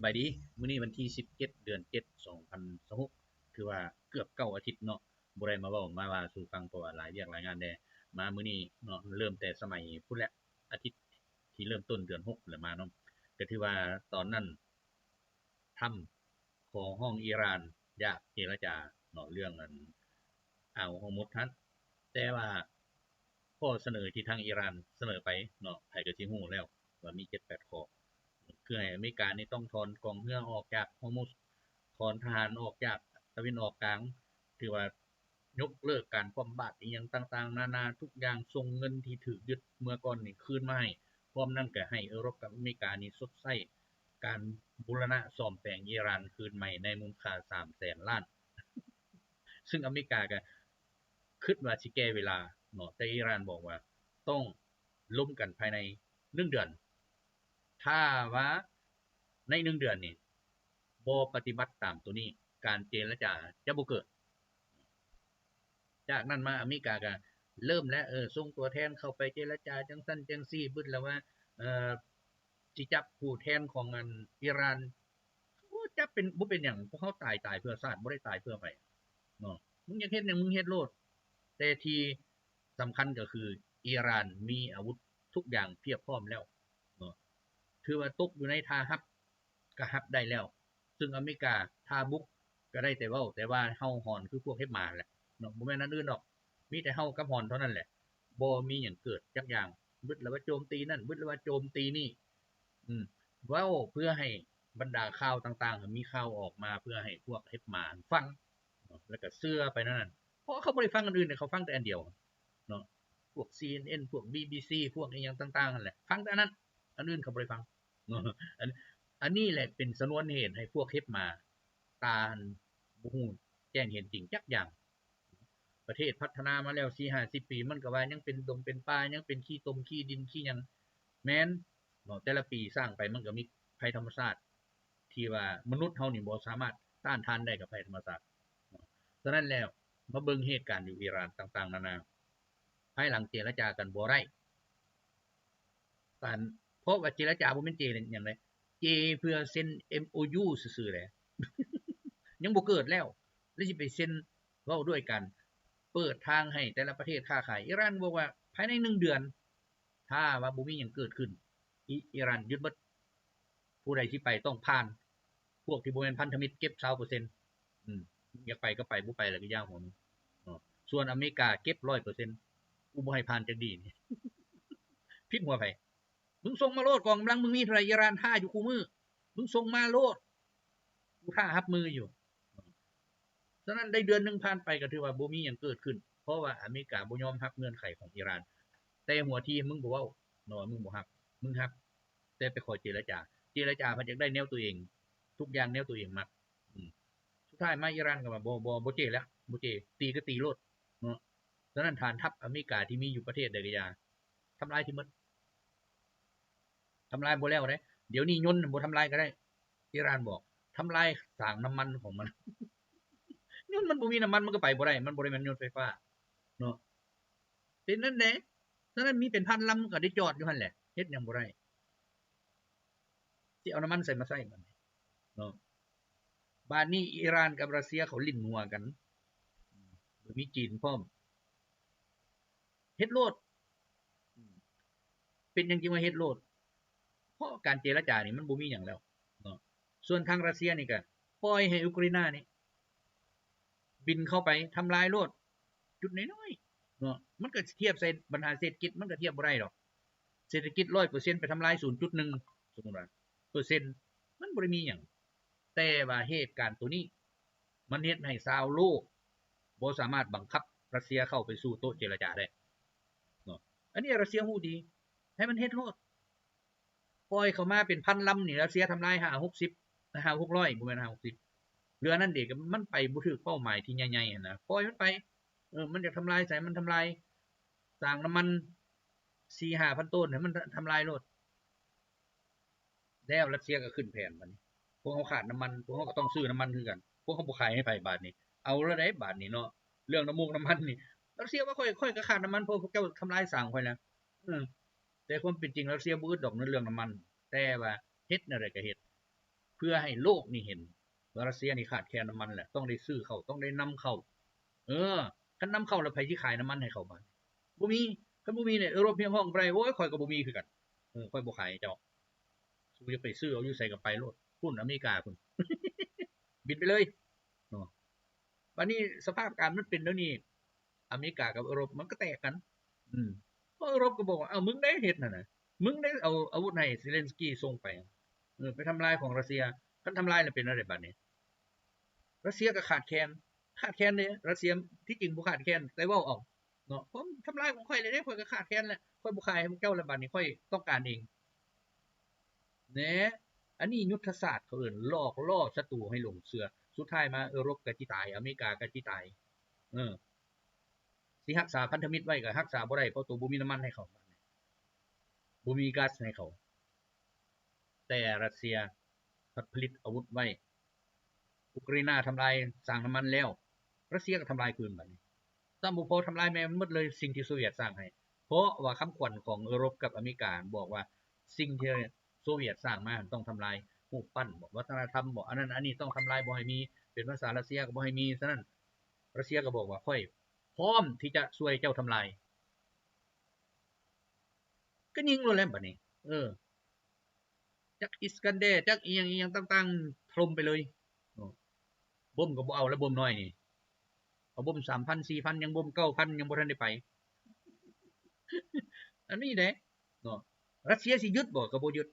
ສະບາຍດີ ມື້ນີ້ວັນທີສິບເຈັດ ເດືອນເຈັດ ສອງພັນຊາວຫົກ ຖືວ່າເກືອບເກົ້າອາທິດເນາະ ບໍ່ໄດ້ມາເວົ້າມາວ່າສູ່ຟັງ ເພາະວ່າຫຼາຍວຽກຫຼາຍງານແດ່. ມາມື້ນີ້ເນາະ ເລີ່ມແຕ່ສະໄໝພຸ້ນແຫຼະ ອາທິດທີ່ເລີ່ມຕົ້ນເດືອນຫົກແຫຼະມາເນາະ ກໍຖືວ່າຕອນນັ້ນ ທຳ ຂໍຮ້ອງອີຣານຢາກເຈລະຈາເນາະ ເລື່ອງອັນອ່າວຮອຣມຸດຫັ້ນ ແຕ່ວ່າຂໍ້ສະເໜີທີ່ທາງອີຣານສະເໜີໄປເນາະ ໃຜກໍຊິຮູ້ແລ້ວວ່າມີເຈັດແປດຂໍ້ ຄືໃຫ້ອາເມລິການີ້ຕ້ອງຖອນກອງເຮືອອອກຈາກຮອຣມຸດ ຖອນທະຫານອອກຈາກຕາເວັນອອກກາງ ຖືວ່າຍົກເລີກການຄວ່ຳບາດອີ່ຫຍັງຕ່າງໆນານາທຸກຢ່າງ ສົ່ງເງິນທີ່ຖືກຍຶດເມື່ອກ່ອນນີ້ຄືນມາໃຫ້ ພ້ອມນັ້ນກໍໃຫ້ເອີຣົບກັບອາເມລິການີ້ຊົດໃຊ້ ການບູລະນະສ້ອມແປງອີຣານຄືນໃໝ່ໃນມູນຄ່າສາມແສນລ້ານ ຊຶ່ງອາເມລິກາກໍຄິດວ່າຊິແກ່ເວລາເນາະ ແຕ່ອີຣານບອກວ່າຕ້ອງລົມກັນພາຍໃນໜຶ່ງເດືອນ ຖ້າວ່າໃນໜຶ່ງເດືອນນີ້ບໍ່ປະຕິບັດຕາມໂຕນີ້ ການເຈລະຈາຈະບໍ່ເກີດ. ຈາກນັ້ນມາອາເມລິກາກໍເລີ່ມແລ້ວ ເອີ ສົ່ງຕົວແທນເຂົ້າໄປເຈລະຈາຈັ່ງຊັ້ນຈັ່ງຊີ້ ບຶດແລ້ວວ່າ ເອີ ຊິຈັບຜູ້ແທນຂອງອັນອີຣານ ໂອ້ ຈັບເປັນ ບໍ່ເປັນຫຍັງ ພວກເຮົາຕາຍ ຕາຍເພື່ອຊາດ ບໍ່ໄດ້ຕາຍເພື່ອໃຜເນາະ ມຶງຢາກເຮັດຫຍັງມຶງເຮັດໂລດ ແຕ່ທີ່ສຳຄັນກໍຄືອີຣານມີອາວຸດທຸກຢ່າງພຽບພ້ອມແລ້ວເນາະ ຖືວ່າຕົກຢູ່ໃນທ່າຮັບ ກໍຮັບໄດ້ແລ້ວ ຊຶ່ງອາເມລິກາຖ້າບຸກກໍໄດ້ແຕ່ເວົ້າ ແຕ່ວ່າເຫົ່າຫອນຄືພວກເຫັບໝາຫັ້ນແຫຼະເນາະ ບໍ່ແມ່ນອັນອື່ນດອກ ມີແຕ່ເຫົ່າກັບຫອນເທົ່ານັ້ນແຫຼະ ບໍ່ມີຫຍັງເກີດຈັກຢ່າງ ບຶດແລ້ວວ່າໂຈມຕີນັ້ນ ບຶດແລ້ວວ່າໂຈມຕີນີ້ ອືມ ເວົ້າເພື່ອໃຫ້ບັນດາຂ່າວຕ່າງໆ ມີຂ່າວອອກມາເພື່ອໃຫ້ພວກເຫັບໝາຟັງເນາະ ແລ້ວກໍເຊື່ອໄປແນວນັ້ນ ເພາະເຂົາບໍ່ໄດ້ຟັງອັນອື່ນ ເຂົາຟັງແຕ່ອັນດຽວເນາະ ພວກ ຊີເອັນເອັນ ພວກ ບີບີຊີ ພວກອີ່ຫຍັງຕ່າງໆຫັ້ນແຫຼະ ຟັງແຕ່ອັນນັ້ນ ອັນອື່ນເຂົາບໍ່ໄດ້ຟັງເນາະ ອັນ ອັນນີ້ແຫຼະເປັນຊະນວນເຫດໃຫ້ພວກເຫັບໝາ ຕາບໍ່ຮູ້ແຈ້ງເຫັນຈິງຈັກຢ່າງ. ປະເທດພັດທະນາມາແລ້ວສີ່ຫ້າສິບປີ ມັນກໍວ່າຍັງເປັນດົງເປັນປ່າ ຍັງເປັນຂີ້ຕົມຂີ້ດິນຂີ້ຫຍັງ ແມ່ນເນາະ ແຕ່ລະປີສ້າງໄປມັນກໍມີໄພທຳມະຊາດ ທີ່ວ່າມະນຸດເຮົານີ້ບໍ່ສາມາດຕ້ານທານໄດ້ກັບໄພທຳມະຊາດເນາະ. ສະນັ້ນແລ້ວ ມາເບິ່ງເຫດການຢູ່ອີຣານຕ່າງໆນານາ ພາຍຫຼັງເຈລະຈາກັນບໍ່ໄດ້ ການ ເພາະວ່າເຈລະຈາບໍ່ແມ່ນເຈຫຍັງເດ້ ເຈເພື່ອເຊັນເອັມໂອຢູຊື່ໆແຫຼະ ຍັງບໍ່ເກີດແລ້ວ ແລ້ວຊິໄປເຊັນເວົ້າດ້ວຍກັນ ເປີດທາງໃຫ້ແຕ່ລະປະເທດຄ້າຂາຍ. ອີຣານບອກວ່າພາຍໃນໜຶ່ງເດືອນ ຖ້າວ່າບໍ່ມີຫຍັງເກີດຂຶ້ນ ອີ ອີຣານຍຶດເບິດ ຜູ້ໃດຊິໄປຕ້ອງຜ່ານ ພວກທີ່ບໍ່ແມ່ນພັນທະມິດເກັບຊາວເປີເຊັນ ອືມ ຢາກໄປກໍໄປ ບໍ່ໄປແລ້ວກໍຢ່າຫົວເນາະ. ສ່ວນອາເມລິກາເກັບຮ້ອຍເປີເຊັນ ກູບໍ່ໃຫ້ຜ່ານຈັກດີນີ້ ຜິດຫົວໃຜ? ມຶງສົ່ງມາໂລດ ກອງກຳລັງມຶງມີເທົ່າໃດ ອີຣານຖ້າຢູ່ຄູ່ມື້ ມຶງສົ່ງມາໂລດ ກູຖ້າຮັບມືຢູ່. ສະນັ້ນໄດ້ເດືອນໜຶ່ງຜ່ານໄປກໍຖືວ່າບໍ່ມີຫຍັງເກີດຂຶ້ນ ເພາະວ່າອາເມລິກາບໍ່ຍອມຮັບເງື່ອນໄຂຂອງອີຣານ ແຕ່ຫົວທີມມຶງບໍ່ເວົ້າເນາະວ່າມຶງບໍ່ຮັບ ມຶງຮັບ ແຕ່ໄປຂໍເຈລະຈາ ເຈລະຈາພັດຢາກໄດ້ແນວຕົວເອງ ທຸກຢ່າງແນວຕົວເອງມັກ ອືມ ສຸດທ້າຍມາອີຣານກໍວ່າ ບໍ່ ບໍ່ ບໍ່ເຈແລ້ວ ບໍ່ເຈ ຕີກໍຕີໂລດເນາະ. ສະນັ້ນຖານທັບອາເມລິກາທີ່ມີຢູ່ປະເທດໃດກໍຢ່າ ທຳລາຍຖິ້ມໝົດ ທຳລາຍບໍ່ແລ້ວເດ້. ດຽວນີ້ຍົນບໍ່ທຳລາຍກໍໄດ້ ອີຣານບອກ ທຳລາຍສາງນ້ຳມັນຂອງມັນ ຍົນມັນບໍ່ມີນ້ຳມັນມັນກໍໄປບໍ່ໄດ້ ມັນບໍ່ໄດ້ແມ່ນຍົນໄຟຟ້າເນາະ ເປັນນັ້ນເດ້. ສະນັ້ນມີເປັນພັນລຳກໍໄດ້ຈອດຢູ່ຫັ້ນແຫຼະ ເຮັດຫຍັງບໍ່ໄດ້ ຊິເອົານ້ຳມັນໃສມາໃຊ້ບັດນີ້ເນາະ. ບາດນີ້ອີຣານກັບຣັດເຊຍເຂົາຫຼິ້ນຫົວກັນ ໂດຍມີຈີນພ້ອມ ເຮັດໂລດ ເປັນຫຍັງຈຶ່ງວ່າເຮັດໂລດ? ເພາະການເຈລະຈານີ້ມັນບໍ່ມີຫຍັງແລ້ວເນາະ. ສ່ວນທາງຣັດເຊຍນີ້ກໍປ່ອຍໃຫ້ອຸກຣາຍນານີ້ບິນເຂົ້າໄປທຳລາຍໂລດ ຈຸດນ້ອຍໆເນາະ. ມັນກໍທຽບໃສ່ບັນຫາເສດຖະກິດ ມັນກໍທຽບບໍ່ໄດ້ດອກ. ເສດຖະກິດຮ້ອຍເປີເຊັນ ໄປທຳລາຍສູນຈຸດໜຶ່ງ ສົມມຸດວ່າ ເປີເຊັນ ມັນບໍ່ໄດ້ມີຫຍັງ. ແຕ່ວ່າເຫດການໂຕນີ້ ມັນເຮັດໃຫ້ຊາວໂລກບໍ່ສາມາດບັງຄັບຣັດເຊຍເຂົ້າໄປສູ່ໂຕະເຈລະຈາໄດ້ເນາະ. ອັນນີ້ຣັດເຊຍຮູ້ດີ ໃຫ້ມັນເຮັດໂລດ ປ່ອຍເຂົ້າມາເປັນພັນລຳນີ້ ຣັດເຊຍທຳລາຍຫ້າຫົກສິບ ຫ້າຫົກຮ້ອຍ ບໍ່ແມ່ນຫ້າຫົກສິບ ເຫຼືອນັ້ນເດ ມັນໄປບໍ່ຖືກເປົ້າໝາຍທີ່ໃຫຍ່ໆຫັ້ນນະ ປ່ອຍມັນໄປ ເອີ ມັນຢາກທຳລາຍໃສມັນທຳລາຍ ສາງນ້ຳມັນສີ່ຫ້າພັນໂຕນ ໃຫ້ມັນທຳລາຍໂລດ. ແລ້ວຣັດເຊຍກໍຂຶ້ນແຜນ ບາດນີ້ພວກເຮົາຂາດນ້ຳມັນ ພວກເຮົາກໍຕ້ອງຊື້ນ້ຳມັນຄືກັນ ພວກເຮົາບໍ່ຂາຍໃຫ້ໃຜບາດນີ້. ເອົາແລ້ວໃດ໋ບາດນີ້ເນາະ ເລື່ອງນ້ຳມູກນ້ຳມັນນີ້ ຣັດເຊຍວ່າ ຂ້ອຍ ຂ້ອຍກໍຂາດນ້ຳມັນ ເພາະພວກເຈົ້າທຳລາຍສາງຂ້ອຍແລ້ວ. ເອີ ແຕ່ຄວາມເປັນຈິງຣັດເຊຍບໍ່ອຶດດອກໃນເລື່ອງນ້ຳມັນ ແຕ່ວ່າເຮັດແນວໃດກໍເຮັດ ພື່ອໃຫ້ໂລກນີ້ເຫັນວ່າຣັດເຊຍນີ້ຂາດແຄນນ້ຳມັນແຫຼະ ຕ້ອງໄດ້ຊື້ເຂົ້າ ຕ້ອງໄດ້ນຳເຂົ້າ. ເອີ ຄັນນຳເຂົ້າແລ້ວໃຜຊິຂາຍນ້ຳມັນໃຫ້ເຂົາບາດ? ບໍ່ມີ. ຄັນບໍ່ມີນີ້ເອີຣົບຮຽກຮ້ອງບໍ່ໄດ້ ໂອ້ຍ ຂ້ອຍກໍບໍ່ມີຄືກັນ ເອີ ຂ້ອຍບໍ່ຂາຍໃຫ້ເຈົ້າ. ສູຈະໄປຊື້ເອົາຢູ່ໃສກໍໄປໂລດ ພຸ້ນອາເມລິກາພຸ້ນ ບິນໄປເລີຍເນາະ. ບາດນີ້ສະພາບການມັນເປັນແນວນີ້ ອາເມລິກາກັບເອີຣົບມັນກໍແຕກກັນ. ອືມ ເພາະເອີຣົບກໍບອກວ່າ ເອົ້າ ມຶງໄດ້ເຮັດຫັ້ນນະ ມຶງໄດ້ເອົາອາວຸດໃຫ້ເຊເລັນສກີສົ່ງໄປ ເອີ ໄປທຳລາຍຂອງຣັດເຊຍ. ຄັນທຳລາຍແລ້ວເປັນແນວໃດບາດນີ້? ຣັດເຊຍກໍຂາດແຄນ ຂາດແຄນເດ້ ຣັດເຊຍທີ່ຈິງບໍ່ຂາດແຄນ ແຕ່ເວົ້າເອົາເນາະ ເພາະທຳລາຍຂອງຂ້ອຍແລ້ວເດ້ ຂ້ອຍກໍຂາດແຄນແຫຼະ ຂ້ອຍບໍ່ຂາຍໃຫ້ພວກເຈົ້າແລ້ວ ບາດນີ້ຂ້ອຍຕ້ອງການເອງ. ແນ່ ອັນນີ້ຍຸດທະສາດ ເຂົາເອີ້ນຫຼອກຫຼໍ່ສັດຕູໃຫ້ຫຼົງເຊື່ອ. ສຸດທ້າຍມາເອີຣົບກໍຊິຕາຍ ອາເມລິກາກໍຊິຕາຍ. ເອີ ຊິຮັກສາພັນທະມິດໄວ້ກໍຮັກສາບໍ່ໄດ້ ເພາະໂຕບໍ່ມີນ້ຳມັນໃຫ້ເຂົາ ບໍ່ມີກາສໃຫ້ເຂົາ. ແຕ່ຣັດເຊຍພັດຜະລິດອາວຸດໄວ້ ອຸກຣາຍນາທຳລາຍສາງນ້ຳມັນແລ້ວ ຣັດເຊຍກໍທຳລາຍຄືນບາດນີ້. ຊ້ຳບໍ່ພໍ ທຳລາຍແມ່ມັນໝົດເລີຍ ສິ່ງທີ່ໂຊວຽດສ້າງໃຫ້ ເພາະວ່າຄຳຂວັນຂອງເອີຣົບກັບອາເມລິກາບອກວ່າ ສິ່ງທີ່ໂຊວຽດສ້າງມາຕ້ອງທຳລາຍ. ຮູບປັ້ນບໍ ວັດທະນະທຳບໍ ອັນນັ້ນອັນນີ້ຕ້ອງທຳລາຍ ບໍ່ໃຫ້ມີ ເປັນພາສາຣັດເຊຍກໍບໍ່ໃຫ້ມີ. ສະນັ້ນ ຣັດເຊຍກໍບອກວ່າ ຂ້ອຍພ້ອມທີ່ຈະຊ່ວຍເຈົ້າທຳລາຍ. ກໍຍິງໂລດແຫຼະບາດນີ້ ເອີ ຈັກອິດສະກັນແດ ຈັກອີ່ຫຍັງອີ່ຫຍັງຕ່າງໆ ຖະຫຼົ່ມໄປເລີຍ. ບົມກໍບໍ່ເອົາແລ້ວ ບົມນ້ອຍນີ້ ເອົາບົມສາມພັນ ສີ່ພັນ ຍັງບົມເກົ້າພັນ ຍັງບໍ່ທັນໄດ້ໄປ. ອັນນີ້ເດ້ເນາະ ຣັດເຊຍຊິຢຸດບໍ່? ກໍບໍ່ຢຸດ.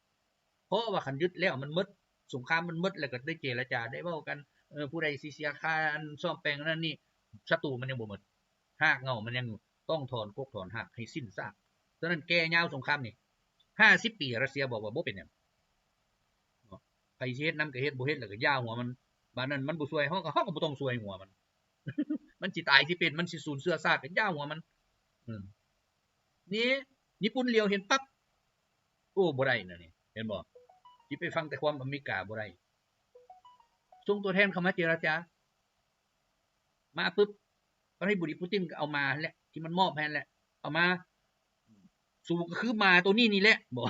ເພາະວ່າຄັນຢຸດແລ້ວມັນໝົດ ສົງຄາມມັນໝົດ ແລ້ວກໍໄດ້ເຈລະຈາ ໄດ້ເວົ້າກັນ ເອີ ຜູ້ໃດຊິເສຍຄ່າອັນສ້ອມແປງນັ້ນນີ້ ສັດຕູມັນຍັງບໍ່ໝົດ ຮາກເຫງົ້າມັນຍັງຢູ່ ຕ້ອງຖອນກົກຖອນຮາກໃຫ້ສິ້ນຊາກ. ສະນັ້ນແກ່ຍາວສົງຄາມນີ້ຫ້າສິບປີ ຣັດເຊຍບອກວ່າບໍ່ເປັນຫຍັງເນາະ ໃຜຊິເຮັດນຳກໍເຮັດ ບໍ່ເຮັດແລ້ວກໍຢ່າຫົວມັນ. ບາດນັ້ນມັນບໍ່ຊ່ວຍເຮົາ ກໍເຮົາກໍບໍ່ຕ້ອງຊ່ວຍຫົວມັນ ມັນຊິຕາຍຊິເປັນ ມັນຊິສູນເຊື້ອຊາດ ກໍຢ່າຫົວມັນ. ເອີ ນີ້ຍີ່ປຸ່ນຫຼຽວເຫັນປັບ ໂອ້ ບໍ່ໄດ້ນະນີ້ ເຫັນບໍ່? ຊິໄປຟັງແຕ່ຄວາມອາເມລິກາບໍ່ໄດ້. ສົ່ງຕົວແທນເຂົ້າມາເຈລະຈາ ມາປຶບ ປະທານາທິບໍດີປູຕິນກໍເອົາໝາຫັ້ນແຫຼະ ທີ່ມັນມອບໃຫ້ຫັ້ນແຫຼະ ເອົາມາ ສູກໍຄືໝາໂຕນີ້ນີ້ແຫຼະ ບໍ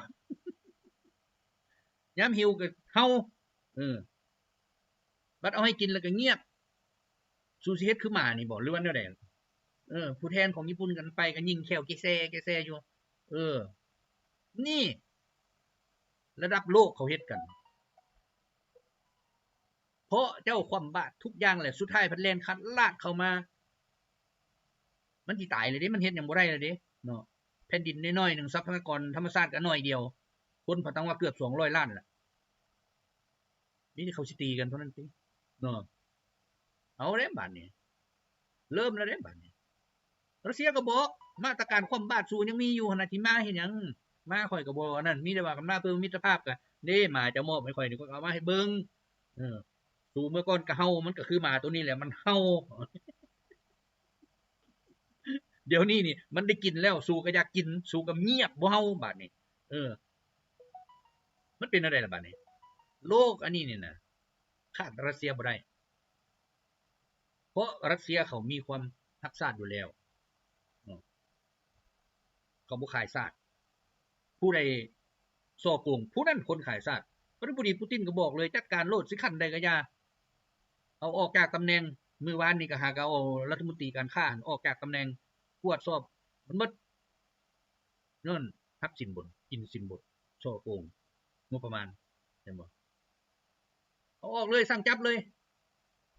ຍາມຫິວກໍເຫົ່າ ເອີ ບັດເອົາໃຫ້ກິນແລ້ວກໍງຽບ. ສູຊິເຮັດຄືໝານີ້ບໍ ຫຼືວ່າແນວໃດ? ເອີ ຜູ້ແທນຂອງຍີ່ປຸ່ນກັນໄປກໍຍິງແຂ້ວແກແຊແກແຊຢູ່. ເອີ ນີ້ລະດັບໂລກເຂົາເຮັດກັນ ເພາະເຈົ້າຄວ່ຳບາດທຸກຢ່າງແຫຼະ ສຸດທ້າຍພັດແລ່ນຄັດລາດເຂົ້າມາ ມັນຊິຕາຍແລ້ວເດ້ ມັນເຮັດຫຍັງບໍ່ໄດ້ແລ້ວເດ້ເນາະ. ແຜ່ນດິນນ້ອຍໆໜຶ່ງ ຊັບພະຍາກອນທຳມະຊາດກໍໜ້ອຍດຽວ ຄົນພັດຕັ້ງວ່າເກືອບສອງຮ້ອຍລ້ານລະ. ມີແຕ່ເຂົາຊິຕີກັນເທົ່ານັ້ນຕິເນາະ. ເອົາແລ້ວບາດນີ້ ເລີ່ມແລ້ວເດ້ບາດນີ້. ຣັດເຊຍກໍບອກ ມາດຕະການຄວ່ຳບາດສູຍັງມີຢູ່ຫັ້ນນະ ຊິມາເຮັດຫຍັງ? ມາຂ້ອຍກໍບໍ່ອັນນັ້ນ ມີແຕ່ວ່າກັນມາເພື່ອມິດຕະພາບ ກະເດ້ ໝາເຈົ້າມອບໃຫ້ຂ້ອຍນີ້ ຂ້ອຍກໍເອົາມາໃຫ້ເບິ່ງ. ເອີ ສູເມື່ອກ່ອນກໍເຫົ່າ ມັນກໍຄືໝາໂຕນີ້ແຫຼະ ມັນເຫົ່າ. ດຽວນີ້ນີ້ມັນໄດ້ກິນແລ້ວ ສູກໍຢາກກິນ ສູກໍງຽບ ບໍ່ເຫົ່າບາດນີ້. ເອີ ມັນເປັນແນວໃດລະບາດນີ້? ໂລກອັນນີ້ນີ້ນະ ຂາດຣັດເຊຍບໍ່ໄດ້ ເພາະຣັດເຊຍເຂົາມີຄວາມຮັກຊາດຢູ່ແລ້ວເນາະ ເຂົາບໍ່ຂາຍຊາດ. ຜູ້ໃດສໍ້ໂກງ ຜູ້ນັ້ນຄົນຂາຍຊາດ. ປະທານາທິບໍດີປູຕິນກໍບອກເລີຍ ຈັດການໂລດ ຊິຂັ້ນໃດກໍຢ່າ ເອົາອອກຈາກຕຳແໜ່ງ. ມື້ວານນີ້ກໍຫາກໍເອົາລັດຖະມົນຕີການຄ້າຫັ້ນອອກຈາກຕຳແໜ່ງ ກວດສອບມັນໝົດ. ຍ້ອນຮັບສິນບົນ ກິນສິນບົນ ສໍ້ໂກງງົບປະມານ ເຫັນບໍ່? ເອົາອອກເລີຍ ສັ່ງຈັບເລີຍ.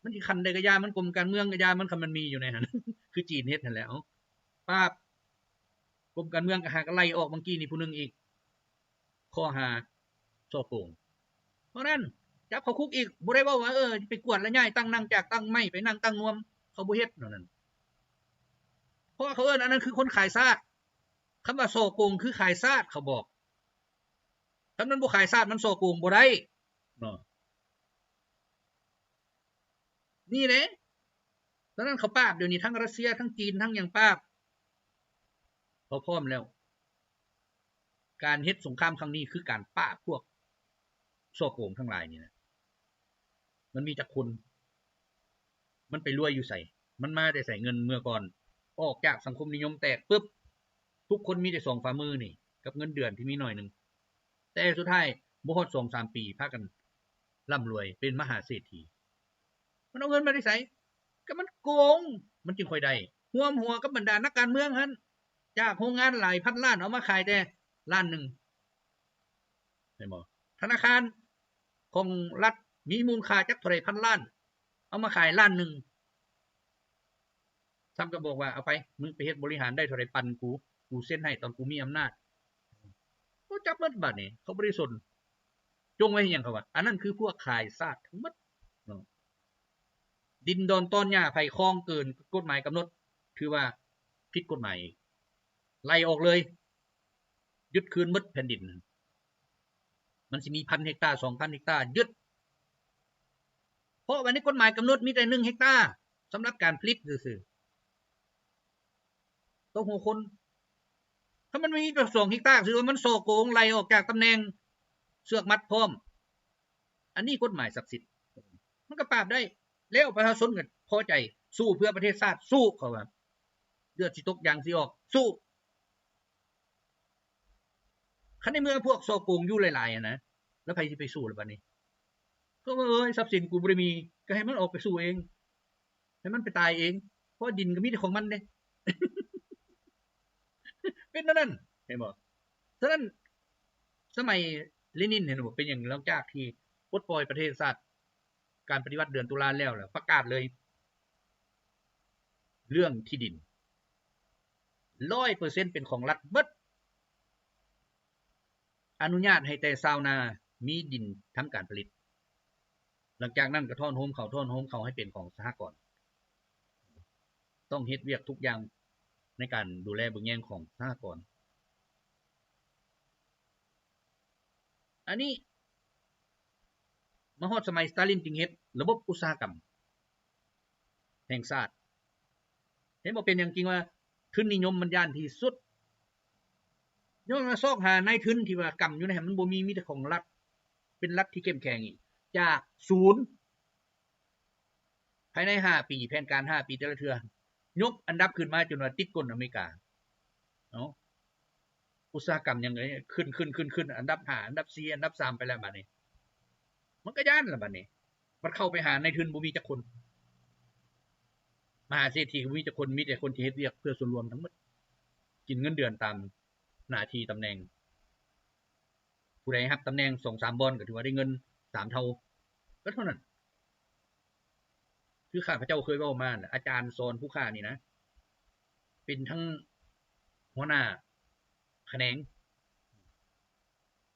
ມັນຊິຂັ້ນໃດກໍຢ່າມັນ ກົມການເມືອງກໍຢ່າມັນ ຄັນມັນມີຢູ່ໃນຫັ້ນ ຄືຈີນເຮັດຫັ້ນແຫຼະ. ເອົາ ປາບ ກົມການເມືອງກໍຫາກໍໄລ່ອອກ ບາງກີ້ນີ້ຜູ້ໜຶ່ງອີກ ຂໍ້ຫາສໍ້ໂກງ. ເພາະນັ້ນຈັບເຂົ້າຄຸກອີກ ບໍ່ໄດ້ເວົ້າວ່າ ເອີ ໄປກວດລະຍ້າຍ ຕັ້ງນັ່ງຈາກຕັ້ງໃໝ່ ໄປນັ່ງຕັ້ງນວມ ເຂົາບໍ່ເຮັດແນວນັ້ນ ເພາະວ່າເຂົາເອີ້ນອັນນັ້ນຄືຄົນຂາຍຊາດ. ຄຳວ່າສໍ້ໂກງຄືຂາຍຊາດ ເຂົາບອກ. ຄັນມັນບໍ່ຂາຍຊາດ ມັນສໍ້ໂກງບໍ່ໄດ້ເນາະ. ນີ້ເດ້ ສະນັ້ນເຂົາປາບ ດຽວນີ້ທັງຣັດເຊຍ ທັງຈີນ ທັງຫຍັງປາບ ເຂົາພ້ອມແລ້ວ. ການເຮັດສົງຄາມຄັ້ງນີ້ ຄືການປາບພວກສໍ້ໂກງທັງຫຼາຍນີ້ແຫຼະ. ມັນມີຈັກຄົນ? ມັນໄປລວຍຢູ່ໃສ? ມັນມາແຕ່ໃສເງິນເມື່ອກ່ອນ? ອອກຈາກສັງຄົມນິຍົມແຕກປຶບ ທຸກຄົນມີແຕ່ສອງຝ່າມືນີ້ ກັບເງິນເດືອນທີ່ມີໜ້ອຍໜຶ່ງ. ແຕ່ສຸດທ້າຍບໍ່ຮອດສອງສາມປີ ພາກັນ ລ່ຳລວຍ ເປັນມະຫາເສດຖີ. ມັນເອົາເງິນມາແຕ່ໃສ? ກໍມັນໂກງ ມັນຈຶ່ງຄ່ອຍໄດ້. ຮວມຫົວກັບບັນດານັກການເມືອງຫັ້ນ ຈາກໂຮງງານຫຼາຍພັນລ້ານ ເອົາມາຂາຍແຕ່ລ້ານໜຶ່ງ ແມ່ນບໍ່? ທະນາຄານຂອງລັດມີມູນຄ່າຈັກເທົ່າໃດພັນລ້ານ ເອົາມາຂາຍລ້ານໜຶ່ງ ຊ້ຳກໍບອກວ່າ ເອົາໄປ ມຶງໄປເຮັດບໍລິຫານໄດ້ເທົ່າໃດປັນກູ ກູເຊັນໃຫ້ຕອນກູມີອຳນາດ. ໂອ້ ຈັບໝົດບາດນີ້ ເຂົາບໍ່ໄດ້ສົນ. ຈົ່ງໄວ້ເຮັດຫຍັງ ເຂົາວ່າ ອັນນັ້ນຄືພວກຂາຍຊາດທັງໝົດເນາະ. ດິນດອນຕອນຫຍ້າໃຜຄອງເກີນກົດໝາຍກຳນົດ ຖືວ່າຜິດກົດໝາຍ ໄລ່ອອກເລີຍ. ຍຶດຄືນໝົດແຜ່ນດິນ ມັນຊິມີພັນເຮັກຕາ ສອງພັນເຮັກຕາ ຍຶດ ເພາະວ່າໃນກົດໝາຍກຳນົດມີແຕ່ໜຶ່ງເຮັກຕາ ສຳລັບການຜະລິດຊື່ໆ ຕໍ່ຫົວຄົນ. ຖ້າມັນມີແຕ່ສອງເຮັກຕາ ຖືວ່າມັນສໍ້ໂກງ ໄລ່ອອກຈາກຕຳແໜ່ງ ເຊືອກມັດພ້ອມ. ອັນນີ້ກົດໝາຍສັກສິດ ມັນກໍປາບໄດ້ ແລ້ວປະຊາຊົນກໍພໍໃຈ ສູ້ເພື່ອປະເທດຊາດ ສູ້ ເຂົາວ່າ ເລືອດຊິຕົກ ຢາງຊິອອກ ສູ້. ຄັນໃນເມື່ອພວກສໍ້ໂກງຢູ່ຫຼາຍໆຫັ້ນນະ ແລ້ວໃຜຊິໄປສູ້ລະບາດນີ້? ກໍວ່າ ເອີຍ ຊັບສິນກູບໍ່ໄດ້ມີ ກໍໃຫ້ມັນອອກໄປສູ້ເອງ ໃຫ້ມັນໄປຕາຍເອງ ເພາະວ່າດິນກໍມີແຕ່ຂອງມັນເດ້ ເປັນແນວນັ້ນ ເຫັນບໍ່? ສະນັ້ນ ສະໄໝເລນິນ ເຫັນບໍ່ ເປັນຫຍັງ ຫຼັງຈາກທີ່ປົດປ່ອຍປະເທດຊາດ ການປະຕິວັດເດືອນຕຸລາແລ້ວ ແລ້ວປະກາດເລີຍ ເລື່ອງທີ່ດິນ ຮ້ອຍເປີເຊັນເປັນຂອງລັດເບິດ. ອະນຸຍາດໃຫ້ແຕ່ຊາວນາມີດິນທຳການຜະລິດ. ຫຼັງຈາກນັ້ນກໍທ້ອນໂຮມເຂົ້າ ທ້ອນໂຮມເຂົ້າໃຫ້ເປັນຂອງສະຫະກອນ. ຕ້ອງເຮັດວຽກທຸກຢ່າງໃນການດູແລເບິ່ງແຍງຂອງສະຫະກອນ. ອັນນີ້ມາຮອດສະໄໝສະຕາລິນຈຶ່ງເຮັດລະບົບອຸດສາຫະກຳແຫ່ງຊາດ. ເຫັນບໍ່ ເປັນຫຍັງຈຶ່ງວ່າທຶນນິຍົມມັນຢ້ານທີ່ສຸດ? ຍ້ອນວ່າຊອກຫານາຍທຶນທີ່ວ່າກຳຢູ່ໃນຫັ້ນມັນບໍ່ມີ ມີແຕ່ຂອງລັດ ເປັນລັດທີ່ເຂັ້ມແຂງອີກ ຈາກສູນ ພາຍໃນຫ້າປີ ແຜນການຫ້າປີແຕ່ລະເທື່ອ ຍົກອັນດັບຂຶ້ນມາຈົນວ່າຕິດກົ້ນອາເມລິກາ. ເອົ້າ ອຸດສາຫະກຳຫຍັງເອີຍ ຂຶ້ນ ຂຶ້ນ ຂຶ້ນ ຂຶ້ນ ອັນດັບຫ້າ ອັນດັບສີ່ ອັນດັບສາມໄປແລ້ວບາດນີ້ ມັນກໍຢ້ານລະບາດນີ້. ບັດເຂົ້າໄປຫານາຍທຶນບໍ່ມີຈັກຄົນ ມະຫາເສດຖີກໍບໍ່ມີຈັກຄົນ ມີແຕ່ຄົນທີ່ເຮັດວຽກເພື່ອສ່ວນລວມທັງໝົດ ກິນເງິນເດືອນຕາມໜ້າທີ່ຕຳແໜ່ງ. ຜູ້ໃດຮັບຕຳແໜ່ງສອງສາມບ່ອນກໍຖືວ່າໄດ້ເງິນສາມເທົ່າ ກໍເທົ່ານັ້ນ. ຄືຂ້າພະເຈົ້າເຄີຍເວົ້າມາແຫຼະ ອາຈານສອນຜູ້ຂ້ານີ້ນະ ເປັນທັງຫົວໜ້າຂະແໜງ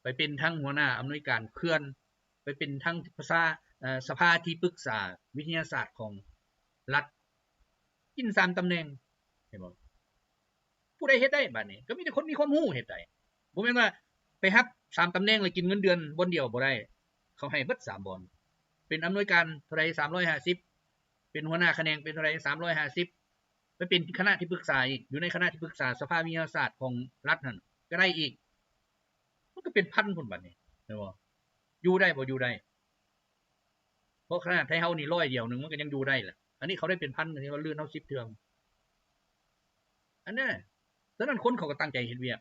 ໄປເປັນທັງຫົວໜ້າອຳນວຍການເຂື່ອນ ໄປເປັນທັງພາສາ ເອີ ສະພາທີ່ປຶກສາວິທະຍາສາດຂອງລັດ ກິນສາມຕຳແໜ່ງ ເຫັນບໍ່? ຜູ້ໃດເຮັດໄດ້ບາດນີ້? ກໍມີແຕ່ຄົນມີຄວາມຮູ້ເຮັດໄດ້. ບໍ່ແມ່ນວ່າໄປຮັບສາມຕຳແໜ່ງແລ້ວກິນເງິນເດືອນບ່ອນດຽວບໍ່ໄດ້. ເຂົາໃຫ້ເບິດສາມບ່ອນ. ເປັນອຳນວຍການເທົ່າໃດ ສາມຮ້ອຍຫ້າສິບ, ເປັນຫົວໜ້າຂະແໜງເປັນເທົ່າໃດ ສາມຮ້ອຍຫ້າສິບ, ໄປເປັນຄະນະທີ່ປຶກສາອີກ ຢູ່ໃນຄະນະທີ່ປຶກສາສະພາວິທະຍາສາດຂອງລັດຫັ້ນກໍໄດ້ອີກ. ມັນກໍເປັນພັນພຸ້ນບາດນີ້ ແມ່ນບໍ່? ຢູ່ໄດ້ບໍ່? ຢູ່ໄດ້. ເພາະຂະໜາດໄທເຮົານີ້ຮ້ອຍດຽວໜຶ່ງມັນກໍຍັງຢູ່ໄດ້ລະ ອັນນີ້ເຂົາໄດ້ເປັນພັນ ກໍຖືວ່າລື່ນເຮົາສິບເທື່ອ. ອັນນັ້ນ ສະນັ້ນຄົນເຂົາກໍຕັ້ງໃຈເຮັດວຽກ.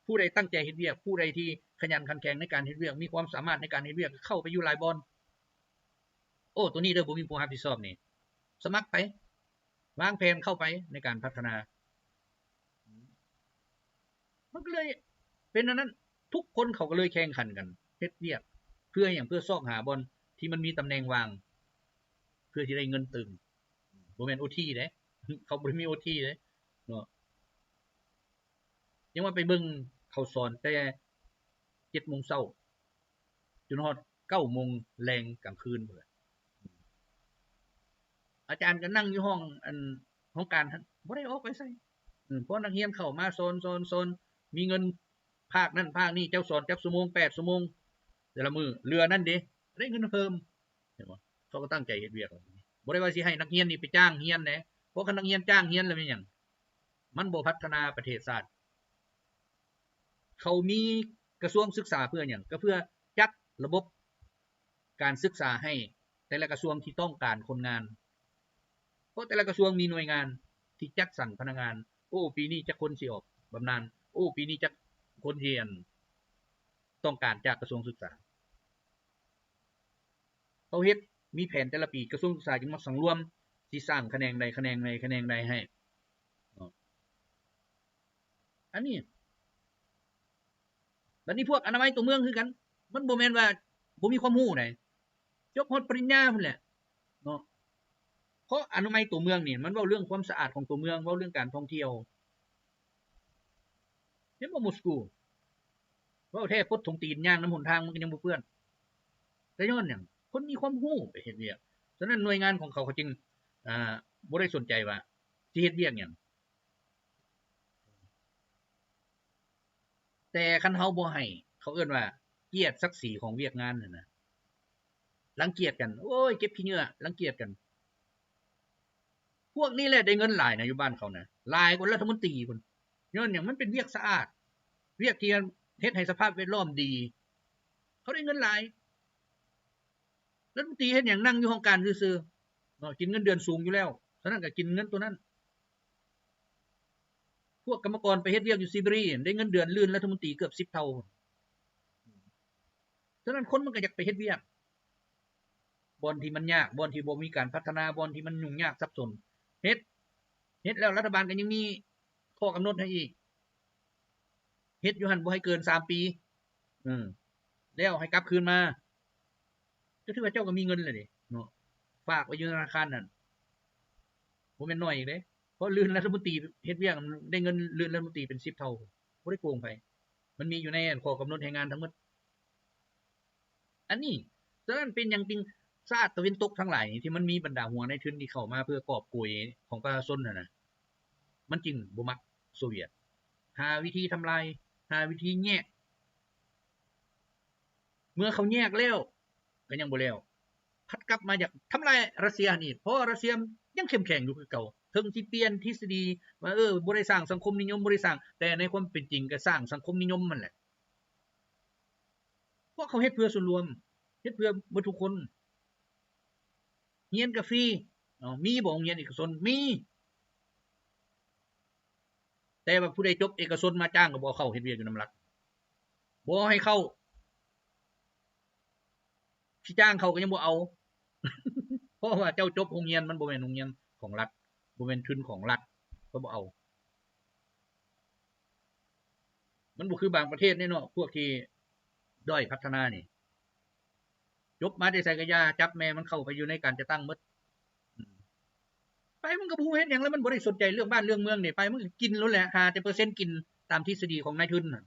ຜູ້ໃດຕັ້ງໃຈເຮັດວຽກ, ຜູ້ໃດທີ່ຂະຫຍັນຂັນແຂງໃນການເຮັດວຽກ, ມີຄວາມສາມາດໃນການເຮັດວຽກ, ເຂົ້າໄປຢູ່ຫຼາຍບ່ອນ. ໂອ້ ໂຕນີ້ເດີ ບໍ່ມີຜູ້ຮັບຜິດຊອບນີ້ ສະໝັກໄປ ວາງແຜນເຂົ້າໄປໃນການພັດທະນາ. ມັນກໍເລີຍເປັນອັນນັ້ນ ທຸກຄົນເຂົາກໍເລີຍແຂ່ງຂັນກັນເຮັດວຽກ ເພື່ອຫຍັງ? ເພື່ອຊອກຫາບ່ອນທີ່ມັນມີຕຳແໜ່ງວ່າງ ເພື່ອຊິໄດ້ເງິນຕື່ມ. ບໍ່ແມ່ນໂອທີເດ້ ເຂົາບໍ່ໄດ້ມີໂອທີເດ້ເນາະ. ຍັງວ່າໄປເບິ່ງເຂົາສອນແຕ່ເຈັດໂມງເຊົ້າ ຈົນຮອດເກົ້າໂມງແລງກາງຄືນພຸ້ນແຫຼະ. ອາຈານກໍນັ່ງຢູ່ຫ້ອງ ອັນ ຫ້ອງການຫັ້ນ ບໍ່ໄດ້ອອກໄປໃສ. ເອີ ພໍນັກຮຽນເຂົ້າມາສອນ ສອນ ສອນ ມີເງິນພາກນັ້ນພາກນີ້ ເຈົ້າສອນຈັກຊົ່ວໂມງ ແປດຊົ່ວໂມງແຕ່ລະມື້ ເຫຼືອນັ້ນເດ ໄດ້ເງິນເພີ່ມ. ເຫັນບໍ່? ເຂົາກໍຕັ້ງໃຈເຮັດວຽກ ບໍ່ໄດ້ວ່າຊິໃຫ້ນັກຮຽນນີ້ໄປຈ້າງຮຽນເດ້ ເພາະຄັນນັກຮຽນຈ້າງຮຽນແລ້ວແມ່ນຫຍັງ? ມັນບໍ່ພັດທະນາປະເທດຊາດ. ເຂົາມີກະຊວງສຶກສາເພື່ອຫຍັງ? ກໍເພື່ອຈັດລະບົບການສຶກສາໃຫ້ແຕ່ລະກະຊວງທີ່ຕ້ອງການຄົນງານ ເພາະແຕ່ລະກະຊວງມີໜ່ວຍງານທີ່ຈັດສັນພະນັກງານ. ໂອ້ ປີນີ້ຈັກຄົນຊິອອກບຳນານ? ໂອ້ ປີນີ້ຈັກຄົນທີ່ ອັນ ຕ້ອງການຈາກກະຊວງສຶກສາ? ເຂົາເຮັດ ມີແຜນແຕ່ລະປີ ກະຊວງສຶກສາຈຶ່ງມາສັງລວມ ຊິສ້າງຂະແໜງໃດ ຂະແໜງໃດ ຂະແໜງໃດໃຫ້ເນາະ. ອັນນີ້ ບັດນີ້ພວກອະນາໄມຕົວເມືອງຄືກັນ ມັນບໍ່ແມ່ນວ່າບໍ່ມີຄວາມຮູ້ໃດ ຈົບຮອດປະລິນຍາພຸ້ນແຫຼະເນາະ. ເພາະອະນາໄມຕົວເມືອງນີ້ ມັນເວົ້າເລື່ອງຄວາມສະອາດຂອງຕົວເມືອງ ເວົ້າເລື່ອງການທ່ອງທ່ຽວ. ເຫັນບໍ່ ມອສກູ ເວົ້າແທ້ ປົດຖົງຕີນຍ່າງນຳຫົນທາງມັນກໍຍັງບໍ່ເປື້ອນ. ແຕ່ຍ້ອນຫຍັງ? ຄົນມີຄວາມຮູ້ໄປເຮັດວຽກ. ສະນັ້ນໜ່ວຍງານຂອງເຂົາ ເຂົາຈຶ່ງ ອ່າ ບໍ່ໄດ້ສົນໃຈວ່າຊິເຮັດວຽກຫຍັງ. ແຕ່ຄັນເຮົາບໍ່ໃຫ້ ເຂົາເອີ້ນວ່າກຽດສັກສີຂອງວຽກງານຫັ້ນນະ. ລັງກຽດກັນ ໂອ້ຍ ເກັບຂີ້ເຫຍື້ອ ລັງກຽດກັນ. ພວກນີ້ແຫຼະໄດ້ເງິນຫຼາຍນະ ຢູ່ບ້ານເຂົານະ ຫຼາຍກວ່າລັດຖະມົນຕີພຸ້ນ. ຍ້ອນຫຍັງ? ມັນເປັນວຽກສະອາດ ວຽກທີ່ເຮັດໃຫ້ສະພາບແວດລ້ອມດີ ເຂົາໄດ້ເງິນຫຼາຍ. ລັດຖະມົນຕີເຮັດຫຍັງ? ນັ່ງຢູ່ຫ້ອງການຊື່ໆເນາະ ກິນເງິນເດືອນສູງຢູ່ແລ້ວ ສະນັ້ນກໍກິນເງິນໂຕນັ້ນ. ພວກກຳມະກອນໄປເຮັດວຽກຢູ່ຊີເບຣີ ໄດ້ເງິນເດືອນລື່ນລັດຖະມົນຕີເກືອບສິບເທົ່າ. ສະນັ້ນຄົນມັນກໍຢາກໄປເຮັດວຽກ ບ່ອນທີ່ມັນຍາກ ບ່ອນທີ່ບໍ່ມີການພັດທະນາ ບ່ອນທີ່ມັນຫຍຸ້ງຍາກສັບສົນ ເຮັດ ເຮັດແລ້ວລັດຖະບານກໍຍັງມີຂໍ້ກຳນົດໃຫ້ອີກ ເຮັດຢູ່ຫັ້ນບໍ່ໃຫ້ເກີນສາມປີ ເອີ ແລ້ວໃຫ້ກັບຄືນມາ ກໍຖືວ່າເຈົ້າກໍມີເງິນແລ້ວເດ້ເນາະ ຝາກໄວ້ຢູ່ທະນາຄານນັ້ນ ບໍ່ແມ່ນໜ້ອຍອີກເດ້. ເພາະລື່ນລັດຖະມົນຕີເຮັດວຽກ ໄດ້ເງິນລື່ນລັດຖະມົນຕີເປັນສິບເທົ່າ ບໍ່ໄດ້ໂກງໃຜ ມັນມີຢູ່ໃນ ອັນ ຂໍ້ກຳນົດແຮງງານທັງໝົດ. ອັນນີ້ ສະນັ້ນເປັນຫຍັງຈຶ່ງຊາດຕາເວັນຕົກທັງຫຼາຍນີ້ ທີ່ມັນມີບັນດາຫົວນາຍທຶນທີ່ເຂົ້າມາເພື່ອກອບໂກຍຂອງປະຊາຊົນຫັ້ນນະ ມັນຈຶ່ງບໍ່ມັກໂຊວຽດ ຫາວິທີທຳລາຍ ຫາວິທີແຍກ. ເມື່ອເຂົາແຍກແລ້ວ ກໍຍັງບໍ່ແລ້ວ ພັດກັບມາຢາກທຳລາຍຣັດເຊຍຫັ້ນອີກ ເພາະວ່າຣັດເຊຍຍັງເຂັ້ມແຂງຢູ່ຄືເກົ່າ ເຖິງຊິປ່ຽນທິດສະດີວ່າ ເອີ ບໍ່ໄດ້ສ້າງສັງຄົມນິຍົມ ບໍ່ໄດ້ສ້າງ ແຕ່ໃນຄວາມເປັນຈິງກໍສ້າງສັງຄົມນິຍົມຫັ້ນແຫຼະ. ພວກເຂົາເຮັດເພື່ອສ່ວນລວມ ເຮັດເພື່ອເບິດທຸກຄົນ. ຮຽນກໍຟຣີ ເອົາ ມີບໍ່ໂຮງຮຽນເອກະຊົນ? ມີ. ແຕ່ວ່າຜູ້ໃດຈົບເອກະຊົນມາຈ້າງກໍບໍ່ເຂົ້າເຮັດວຽກຢູ່ນຳລັດ ບໍ່ໃຫ້ເຂົ້າ. ຊິຈ້າງເຂົ້າກໍຍັງບໍ່ເອົາ ເພາະວ່າເຈົ້າຈົບໂຮງຮຽນ ມັນບໍ່ແມ່ນໂຮງຮຽນຂອງລັດ ບໍ່ແມ່ນທຶນຂອງລັດ ເຂົາບໍ່ເອົາ. ມັນບໍ່ຄືບາງປະເທດເດ້ເນາະ ພວກທີ່ດ້ອຍພັດທະນານີ້ ຈົບມາແຕ່ໃສກໍຢ່າ ຈັບແມ່ມັນເຂົ້າໄປຢູ່ໃນການຈັດຕັ້ງໝົດ. ໄປມັນກໍບໍ່ຮູ້ເຮັດຫຍັງ ແລ້ວມັນບໍ່ໄດ້ສົນໃຈເລື່ອງບ້ານເລື່ອງເມືອງເດ້ ໄປມັນກໍກິນໂລດແຫຼະ ຫາແຕ່ເປີເຊັນກິນຕາມທິດສະດີຂອງນາຍທຶນຫັ້ນ.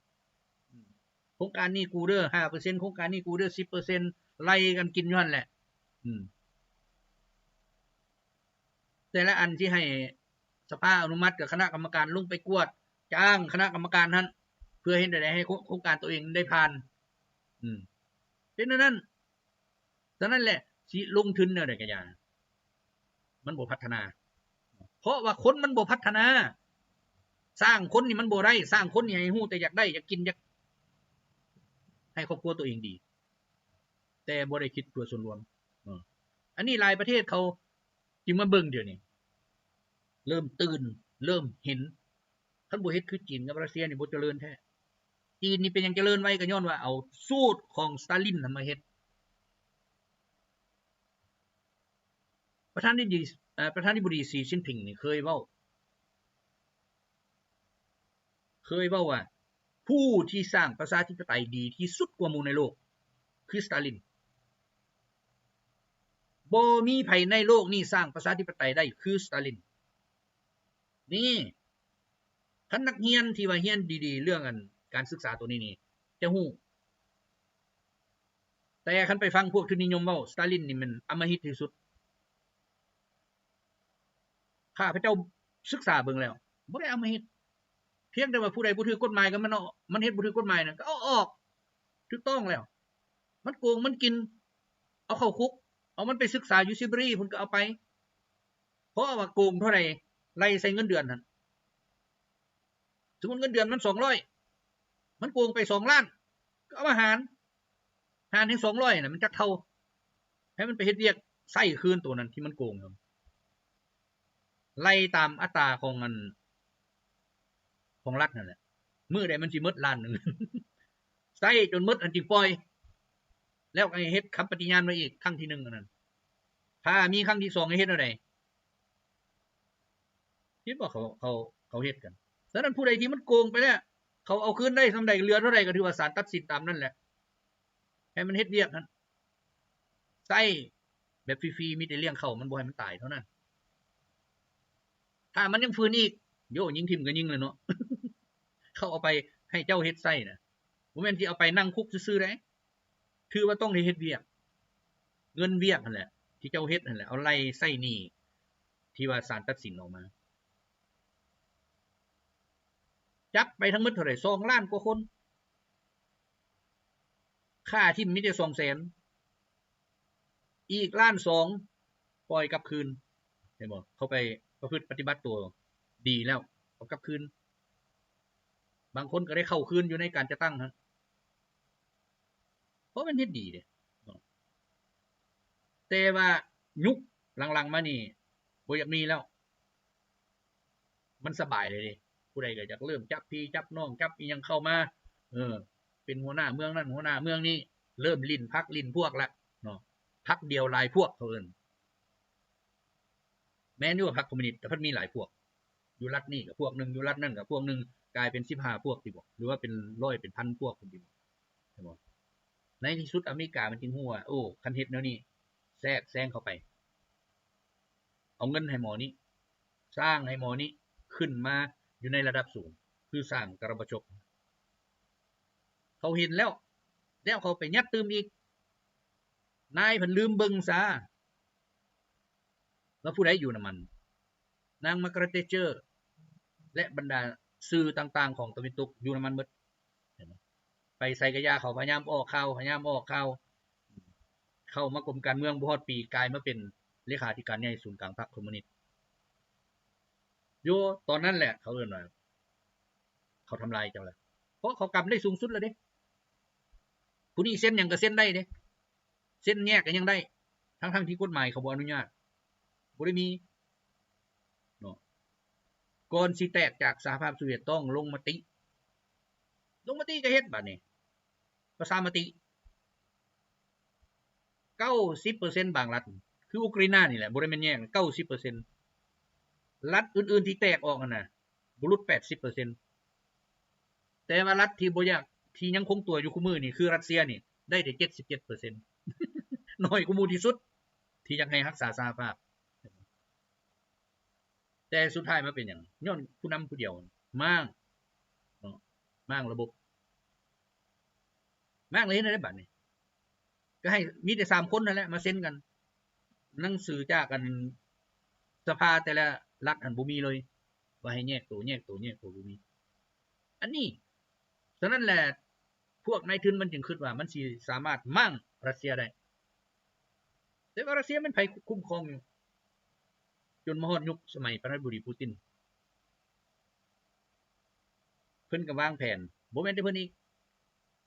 ໂຄງການນີ້ກູເດີ ຫ້າເປີເຊັນ ໂຄງການນີ້ກູເດີ ສິບເປີເຊັນ ໄລ່ກັນກິນຢູ່ຫັ້ນແຫຼະ. ອືມ ແຕ່ລະອັນທີ່ໃຫ້ສະພາອະນຸມັດ ກັບຄະນະກຳມະການລົງໄປກວດ ຈ້າງຄະນະກຳມະການຫັ້ນ ເພື່ອເຮັດໃດໃຫ້ໂຄ ໂຄງການໂຕເອງໄດ້ຜ່ານ. ອືມ ເປັນແນວນັ້ນ. ສະນັ້ນແຫຼະ ຊິລົງທຶນແນວໃດກໍຢ່າ ມັນບໍ່ພັດທະນາ ເພາະວ່າຄົນມັນບໍ່ພັດທະນາ. ສ້າງຄົນນີ້ມັນບໍ່ໄດ້ ສ້າງຄົນນີ້ໃຫ້ຮູ້ແຕ່ຢາກໄດ້ ຢາກກິນ ຢາກໃຫ້ຄອບຄົວໂຕເອງດີ ແຕ່ບໍ່ໄດ້ຄິດເພື່ອສ່ວນລວມ. ເອີ ອັນນີ້ຫຼາຍປະເທດເຂົາຈຶ່ງມາເບິ່ງດຽວນີ້ ເລີ່ມຕື່ນ ເລີ່ມເຫັນ. ຄັນບໍ່ເຮັດຄືຈີນກັບຣັດເຊຍນີ້ບໍ່ຈະເລີນແທ້. ຈີນນີ້ເປັນຫຍັງຈະເລີນໄວ ກໍຍ້ອນວ່າເອົາສູດຂອງສະຕາລິນນຳມາເຮັດ. ປະທານທິບໍດີ ເອີ ປະທານທິບໍດີ ສີ ຊິນຜິງ ນີ້ເຄີຍເວົ້າ ເຄີຍເວົ້າວ່າ ຜູ້ທີ່ສ້າງປະຊາທິປະໄຕດີທີ່ສຸດກວ່າໝູ່ໃນໂລກ ຄືສະຕາລິນ. ບໍ່ມີໃຜໃນໂລກນີ້ສ້າງປະຊາທິປະໄຕໄດ້ຄືສະຕາລິນ. ນີ້ ຄັນນັກຮຽນທີ່ວ່າຮຽນດີໆ ເລື່ອງ ອັນ ການສຶກສາໂຕນີ້ນີ້ ຈະຮູ້. ແຕ່ຄັນໄປຟັງພວກທຶນນິຍົມເວົ້າ ສະຕາລິນນີ້ແມ່ນອຳມະຫິດທີ່ສຸດ. ຂ້າພະເຈົ້າສຶກສາເບິ່ງແລ້ວ ບໍ່ໄດ້ອຳມະຫິດ. ພຽງແຕ່ວ່າຜູ້ໃດບໍ່ຖືກກົດໝາຍ ກໍມັນເອົາ ມັນເຮັດບໍ່ຖືກກົດໝາຍນັ້ນ ກໍເອົາອອກ. ຖືກຕ້ອງແລ້ວ. ມັນໂກງ ມັນກິນ ເອົາເຂົ້າຄຸກ. ເອົາມັນໄປສຶກສາຢູ່ຊີເບຣີພຸ້ນ ກໍເອົາໄປ. ເພາະວ່າໂກງເທົ່າໃດ ໄລ່ໃສ່ເງິນເດືອນຫັ້ນ. ສົມມຸດເງິນເດືອນມັນສອງຮ້ອຍ ມັນໂກງໄປສອງລ້ານ ກໍເອົາມາຫານ ຫານໃຫ້ສອງຮ້ອຍນະ ມັນຈັກເທົ່າ ໃຫ້ມັນໄປເຮັດວຽກໃຊ້ຄືນໂຕນັ້ນທີ່ມັນໂກງ. ໄລ່ຕາມອັດຕາຂອງ ອັນ ຂອງລັດນັ້ນແຫຼະ. ມື້ໃດມັນຊິໝົດລ້ານໜຶ່ງ ໃຊ້ຈົນໝົດ ອັນຈຶ່ງປ່ອຍ. ແລ້ວໃຫ້ເຮັດຄຳປະຕິຍານໄວ້ອີກຄັ້ງທີໜຶ່ງອັນນັ້ນ. ຖ້າມີຄັ້ງທີສອງໃຫ້ເຮັດແນວໃດ? ເຫັນບໍ່ ເຂົາ ເຂົາ ເຂົາເຮັດກັນ. ສະນັ້ນຜູ້ໃດທີ່ມັນໂກງໄປແລ້ວ ເຂົາເອົາຄືນໄດ້ສ່ຳໃດ ເຫຼືອເທົ່າໃດກໍຖືວ່າສານຕັດສິນຕາມນັ້ນແຫຼະ. ໃຫ້ມັນເຮັດວຽກຫັ້ນ ໃຊ້ແບບຟຣີໆ ມີແຕ່ລ້ຽງເຂົ້າມັນ ບໍ່ໃຫ້ມັນຕາຍເທົ່ານັ້ນ. ຖ້າມັນຍັງຝືນອີກ ໂຢ ຍິງຖິ້ມກໍຍິງແລ້ວເນາະ. ເຂົາເອົາໄປໃຫ້ເຈົ້າເຮັດໃຊ້ນະ ບໍ່ແມ່ນຊິເອົາໄປນັ່ງຄຸກຊື່ໆເດ້. ຖືວ່າຕ້ອງໄດ້ເຮັດວຽກ ເງິນວຽກຫັ້ນແຫຼະ ທີ່ເຈົ້າເຮັດຫັ້ນແຫຼະ ເອົາໄລ່ໃຊ້ໜີ້ທີ່ວ່າສານຕັດສິນອອກມາ. ຈັບໄປທັງໝົດເທົ່າໃດ? ສອງລ້ານກວ່າຄົນ. ຂ້າຖິ້ມມີແຕ່ສອງແສນ ອີກລ້ານສອງ ປ່ອຍກັບຄືນ. ເຫັນບໍ່? ເຂົາໄປປະພຶດປະຕິບັດຕົວດີແລ້ວ ເອົາກັບຄືນ. ບາງຄົນກໍໄດ້ເຂົ້າຄືນຢູ່ໃນການຈັດຕັ້ງຫັ້ນ ເພາະມັນເຮັດດີເດ້. ແຕ່ວ່າຍຸກຫຼັງໆມານີ້ບໍ່ຢາກມີແລ້ວ. ມັນສະບາຍເລີຍເດ້. ຜູ້ໃດກໍຢາກເລີ່ມຈັບພີ່ຈັບນ້ອງ ຈັບອີ່ຫຍັງເຂົ້າມາ ເອີ ເປັນຫົວໜ້າເມືອງນັ້ນ ຫົວໜ້າເມືອງນີ້ ເລີ່ມຫຼິ້ນພັກຫຼິ້ນພວກລະເນາະ. ພັກດຽວຫຼາຍພວກ ເຂົາເອີ້ນ. ແມ່ນຢູ່ວ່າພັກຄອມມູນິດ ແຕ່ເພິ່ນມີຫຼາຍພວກ. ຢູ່ລັດນີ້ກໍພວກໜຶ່ງ ຢູ່ລັດນັ້ນກໍພວກໜຶ່ງ ກາຍເປັນສິບຫ້າພວກຕິບໍ ຫຼືວ່າເປັນຮ້ອຍເປັນພັນພວກພຸ້ນຕິບໍ ເຫັນບໍ່? ໃນທີ່ສຸດອາເມລິກາມັນຈຶ່ງຮູ້ວ່າ ໂອ້ ຄັນເຮັດແນວນີ້ ແຊກແຊງເຂົ້າໄປ ເອົາເງິນໃຫ້ໝໍນີ້ ສ້າງໃຫ້ໝໍນີ້ຂຶ້ນມາຢູ່ໃນລະດັບສູງ ຄືສ້າງກະລະບາຈົກ. ເຂົາເຫັນແລ້ວ ແລ້ວເຂົາໄປຍັດຕື່ມອີກ ນາຍເພິ່ນລືມເບິ່ງຊາ ວ່າຜູ້ໃດຢູ່ນຳມັນ. ນາງມາກາເຣດ ແທດເຈີ ແລະ ບັນດາສື່ຕ່າງໆຂອງຕາເວັນຕົກຢູ່ນຳມັນໝົດ. ເຫັນບໍ່? ໄປໃສກະຢ່າ ເຂົາພະຍາຍາມອອກຂ່າວ ພະຍາຍາມອອກຂ່າວ. ເຂົ້າມາກົມການເມືອງບໍ່ຮອດປີ ກາຍມາເປັນເລຂາທິການໃຫຍ່ສູນກາງພັກຄອມມູນິດ. ຢູ່ຕອນນັ້ນແຫຼະ ເຂົາເອີ້ນວ່າ ເຂົາທຳລາຍເຈົ້າແລ້ວ ເພາະເຂົາກຳໄດ້ສູງສຸດແລ້ວເດ້. ຜູ້ນີ້ເຊັນຫຍັງກໍເຊັນໄດ້ເດ້. ເຊັນແຍກກໍຍັງໄດ້ ທັງໆທີ່ກົດໝາຍເຂົາບໍ່ອະນຸຍາດ ບໍ່ໄດ້ມີເນາະ. ກ່ອນຊິແຕກຈາກສະຫະພາບໂຊວຽດ ຕ້ອງລົງມະຕິ ລົງມະຕິກໍເຮັດບາດນີ້ ປະຊາມະຕິ ເກົ້າສິບເປີເຊັນ ບາງລັດ ຄືອຸກຣາຍນານີ້ແຫຼະ ບໍ່ໄດ້ແມ່ນແຍກ ເກົ້າສິບເປີເຊັນ. ລັດອື່ນໆທີ່ແຕກອອກຫັ້ນນະ ບໍ່ຫຼຸດແປດສິບເປີເຊັນ. ແຕ່ວ່າລັດທີ່ບໍ່ຢາກ ທີ່ຍັງຄົງຕົວຢູ່ຄູ່ມື້ນີ້ ຄືຣັດເຊຍນີ້ ໄດ້ແຕ່ເຈັດສິບເຈັດເປີເຊັນ ໜ້ອຍກວ່າໝູ່ທີ່ສຸດ ທີ່ຢາກໃຫ້ຮັກສາສະຫະພາບ. ແຕ່ສຸດທ້າຍມາເປັນຫຍັງ? ຍ້ອນຜູ້ນຳຜູ້ດຽວມ້າງເນາະ ມ້າງລະບົບ ມ້າງແລ້ວເຮັດແນວໃດບາດນີ້? ກໍໃຫ້ມີແຕ່ສາມຄົນນັ້ນແຫຼະມາເຊັນກັນ ໜັງສືຈາກອັນສະພາແຕ່ລະລັດຫັ້ນບໍ່ມີເລີຍ ວ່າໃຫ້ແຍກໂຕ ແຍກໂຕ ແຍກໂຕ ບໍ່ມີ. ອັນນີ້ ສະນັ້ນແຫຼະ ພວກນາຍທຶນມັນຈຶ່ງຄິດວ່າມັນຊິສາມາດມ້າງຣັດເຊຍໄດ້ ແຕ່ວ່າຣັດເຊຍແມ່ນໃຜຄຸ້ມຄອງຢູ່ ຈົນມາຮອດຍຸກສະໄໝປະທານາທິບໍດີປູຕິນ ເພິ່ນກໍວາງແຜນ ບໍ່ແມ່ນແຕ່ເພິ່ນອີກ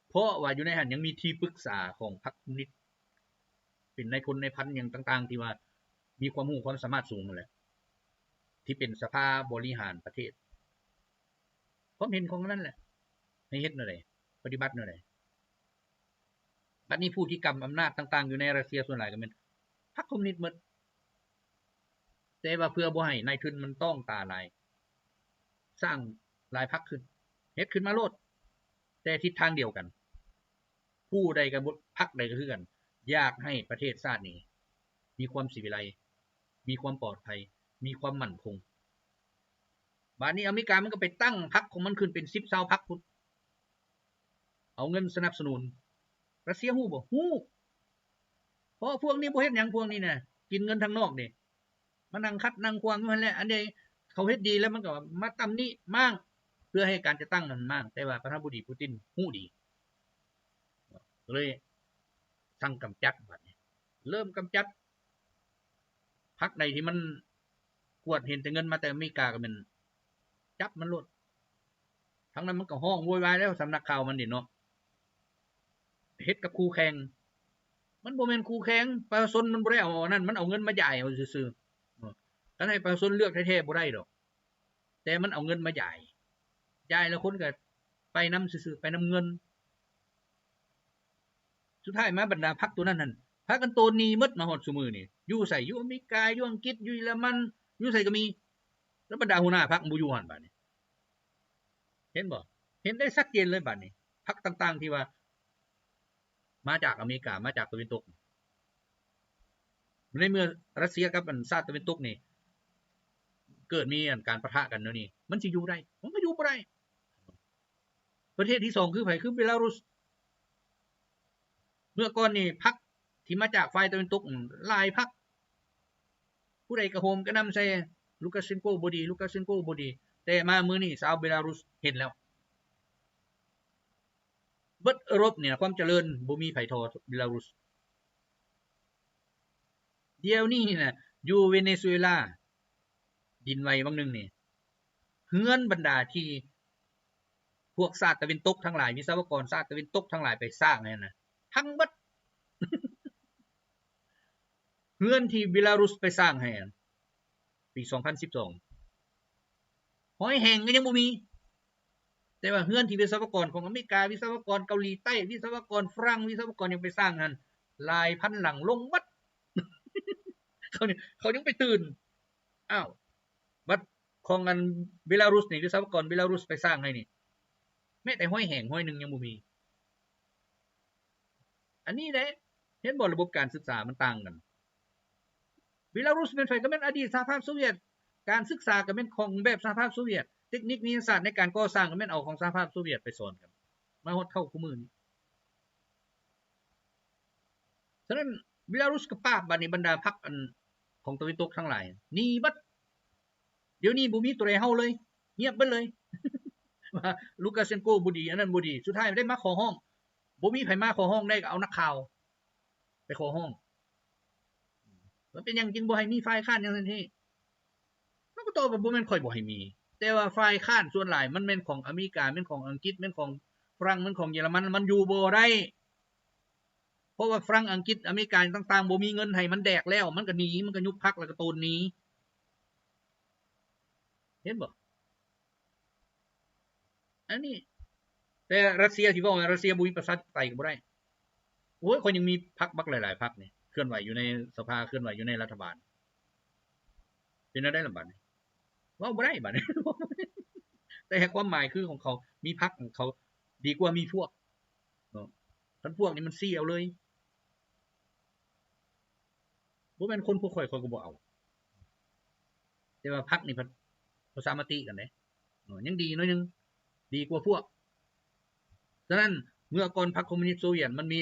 ເພາະວ່າຢູ່ໃນຫັ້ນຍັງມີທີ່ປຶກສາຂອງພັກຄອມມູນິດ ເປັນນາຍພົນນາຍພັນຫຍັງຕ່າງໆ ທີ່ວ່າມີຄວາມຮູ້ຄວາມສາມາດສູງຫັ້ນແຫຼະ ທີ່ເປັນສະພາບໍລິຫານປະເທດ. ຄວາມເຫັນຂອງອັນນັ້ນແຫຼະ ໃຫ້ເຮັດແນວໃດ ປະຕິບັດແນວໃດ? ບັດນີ້ຜູ້ທີ່ກຳອຳນາດຕ່າງໆຢູ່ໃນຣັດເຊຍສ່ວນຫຼາຍກໍແມ່ນພັກຄອມມູນິດໝົດ ແຕ່ວ່າເພື່ອບໍ່ໃຫ້ນາຍທຶນມັນຕ້ອງຕາຫຼາຍ ສ້າງຫຼາຍພັກຂຶ້ນ ເຮັດຂຶ້ນມາໂລດ ແຕ່ທິດທາງດຽວກັນ ຜູ້ໃດກໍບໍ່ ພັກໃດກໍຄືກັນ ຢາກໃຫ້ປະເທດຊາດນີ້ມີຄວາມສີວິໄລ ມີຄວາມປອດໄພ ມີຄວາມໝັ້ນຄົງ. ບາດນີ້ອາເມລິກາມັນກໍໄປຕັ້ງພັກຂອງມັນຂຶ້ນເປັນສິບຊາວພັກພຸ້ນ ເອົາເງິນສະໜັບສະໜູນ. ຣັດເຊຍຮູ້ບໍ່? ຮູ້ ເພາະພວກນີ້ບໍ່ເຮັດຫຍັງ ພວກນີ້ນະ ກິນເງິນທາງນອກເດ້ ມານັ່ງຂັດນັ່ງຂວາງຢູ່ຫັ້ນແຫຼະ. ອັນໃດເຂົາເຮັດດີແລ້ວມັນກໍມາຕຳໜິມ້າງ ເພື່ອໃຫ້ການຈັດຕັ້ງນັ້ນມ້າງ. ແຕ່ວ່າປະທານາທິບໍດີປູຕິນຮູ້ດີ ກໍເລີຍສັ່ງກຳຈັດ. ບາດນີ້ເລີ່ມກຳຈັດ ພັກໃດທີ່ມັນກວດເຫັນແຕ່ເງິນມາແຕ່ອາເມລິກາ ກໍແມ່ນຈັບມັນໂລດ. ທາງນັ້ນມັນກໍຮ້ອງໂວຍວາຍແລ້ວ ສຳນັກຂ່າວມັນນີ້ເນາະ ເຮັດກັບຄູ່ແຂ່ງ. ມັນບໍ່ແມ່ນຄູ່ແຂ່ງ ປະຊາຊົນມັນບໍ່ໄດ້ເອົາອັນນັ້ນ ມັນເອົາເງິນມາຢາຍເອົາຊື່ໆ. ຄັນໃຫ້ປະຊາຊົນເລືອກແທ້ໆບໍ່ໄດ້ດອກ ແຕ່ມັນເອົາເງິນມາຢາຍ ຢາຍແລ້ວຄົນກໍໄປນຳຊື່ໆ ໄປນຳເງິນ. ສຸດທ້າຍມາບັນດາພັກໂຕນັ້ນຫັ້ນ ພາກັນໂຕນໜີ່ໝົດມາຮອດຊຸມື້ນີ້. ຢູ່ໃສ? ຢູ່ອາເມລິກາ, ຢູ່ອັງກິດ, ຢູ່ເຢຍລະມັນ, ຢູ່ໃສກໍມີ. ແລ້ວບັນດາຫົວໜ້າພັກມັນບໍ່ຢູ່ຫັ້ນບາດນີ້. ເຫັນບໍ່? ເຫັນໄດ້ຊັດເຈນເລີຍບາດນີ້. ພັກຕ່າງໆທີ່ວ່າມາຈາກອາເມລິກາ, ມາຈາກຕາເວັນຕົກ. ໃນເມື່ອຣັດເຊຍກັບອັນຊາດຕາເວັນຕົກນີ້ ເກີດມີອັນການປະທະກັນແນວນີ້ ມັນຊິຢູ່ໄດ້? ມັນກໍຢູ່ບໍ່ໄດ້. ປະເທດທີສອງຄືໃຜ? ຄືເບລາຣຸດ. ເມື່ອກ່ອນນີ້ພັກທີ່ມາຈາກຝ່າຍຕາເວັນຕົກຫຼາຍພັກ ຜູ້ໃດກະໂຫມກະໜ່ຳໃສ່ ລູກາເຊັນໂກບໍ່ດີ, ລູກາເຊັນໂກບໍ່ດີ. ແຕ່ມາມື້ນີ້ຊາວເບລາຣຸດເຫັນແລ້ວ. ເບິດເອີຣົບນີ້ນະ ຄວາມຈະເລີນບໍ່ມີໃຜທໍ່ເບລາຣຸດ. ດຽວນີ້ນະ ຢູ່ເວເນຊູເອລາ ດິນໄຫວຫວ່າງໜຶ່ງນີ້ ເຮືອນບັນດາທີ່ພວກຊາດຕາເວັນຕົກທັງຫຼາຍ, ວິສະວະກອນຊາດຕາເວັນຕົກທັງຫຼາຍໄປສ້າງຫັ້ນນະ ພັງເບິດ. ເຮືອນທີ່ເບລາຣຸດໄປສ້າງໃຫ້ ປີສອງພັນສິບສອງ ຮອຍແຫງກໍຍັງບໍ່ມີ. ແຕ່ວ່າເຮືອນທີ່ວິສະວະກອນຂອງອາເມລິກາ, ວິສະວະກອນເກົາຫຼີໃຕ້, ວິສະວະກອນຝຣັ່ງ, ວິສະວະກອນຫຍັງໄປສ້າງຫັ້ນ ຫຼາຍພັນຫຼັງລົງໝົດ. ເຂົາ ເຂົາຍັງໄປຕື່ນ. ອ້າວ ບັດຂອງອັນເບລາຣຸດນີ້ ວິສະວະກອນເບລາຣຸດໄປສ້າງໃຫ້ນີ້ ແມ້ແຕ່ຮອຍແຫງຮອຍໜຶ່ງຍັງບໍ່ມີ. ອັນນີ້ແຫຼະ ເຫັນບໍ່ ລະບົບການສຶກສາມັນຕ່າງກັນ. ເບລາຣຸດແມ່ນໃຜ? ກໍແມ່ນອະດີດສະຫະພາບໂຊວຽດ. ການສຶກສາກໍແມ່ນຂອງແບບສະຫະພາບໂຊວຽດ. ເຕັກນິກວິທະຍາສາດໃນການກໍ່ສ້າງກໍແມ່ນເອົາຂອງສະຫະພາບໂຊວຽດໄປສອນກັນ ມາຮອດເທົ່າຄູ່ມື້ນີ້. ສະນັ້ນ ເບລາຣຸດກໍປາບ ບາດນີ້ບັນດາພັກອັນຂອງຕາເວັນຕົກທັງຫຼາຍ ໜີເບິດ. ດຽວນີ້ບໍ່ມີໂຕໃດເຮົາເລີຍ, ງຽບເບິດເລີຍ ວ່າລູກາເຊັນໂກບໍ່ດີ, ອັນນັ້ນບໍ່ດີ. ສຸດທ້າຍໄດ້ມາຂໍຮ້ອງ, ບໍ່ມີໃຜມາຂໍຮ້ອງໄດ້ ກໍເອົານັກຂ່າວໄປຂໍຮ້ອງ ວ່າເປັນຫຍັງຈຶ່ງບໍ່ໃຫ້ມີຝ່າຍຄ້ານຫຍັງຊັ້ນນີ້. ລາວກໍຕອບວ່າ ບໍ່ແມ່ນຂ້ອຍບໍ່ໃຫ້ມີ, ແຕ່ວ່າຝ່າຍຄ້ານສ່ວນຫຼາຍມັນແມ່ນຂອງອາເມລິກາ, ແມ່ນຂອງອັງກິດ, ແມ່ນຂອງຝຣັ່ງ, ແມ່ນຂອງເຢຍລະມັນ, ມັນຢູ່ບໍ່ໄດ້. ເພາະວ່າຝຣັ່ງ, ອັງກິດ, ອາເມລິກາຕ່າງໆ ບໍ່ມີເງິນໃຫ້ມັນແດກແລ້ວ, ມັນກໍໜີ, ມັນກໍຍຸບພັກ ແລ້ວກໍໂຕນໜີ. ເຫັນບໍ່? ອັນນີ້ ແຕ່ຣັດເຊຍ ຊິເວົ້າວ່າຣັດເຊຍບໍ່ມີປະຊາທິປະໄຕກໍບໍ່ໄດ້. ໂອ້ຍ ຂ້ອຍຍັງມີພັກບັກຫຼາຍໆພັກນີ້ ເຄື່ອນໄຫວຢູ່ໃນສະພາ, ເຄື່ອນໄຫວຢູ່ໃນລັດຖະບານ. ເປັນແນວໃດລະບາດນີ້? ເວົ້າບໍ່ໄດ້ບາດນີ້. ແຕ່ຄວາມໝາຍຄືຂອງເຂົາ ມີພັກຂອງເຂົາດີກວ່າມີພວກເນາະ. ຄັນພວກນີ້ມັນຊີ້ເອົາເລີຍ. ບໍ່ແມ່ນຄົນພວກຂ້ອຍ ຂ້ອຍກໍບໍ່ເອົາ. ແຕ່ວ່າພັກນີ້ພັດປະຊາມະຕິກັນເດ້. ເນາະ ຍັງດີໜ້ອຍໜຶ່ງ ດີກວ່າພວກ. ສະນັ້ນ ເມື່ອກ່ອນພັກຄອມມູນິດໂຊວຽດ ມັນມີ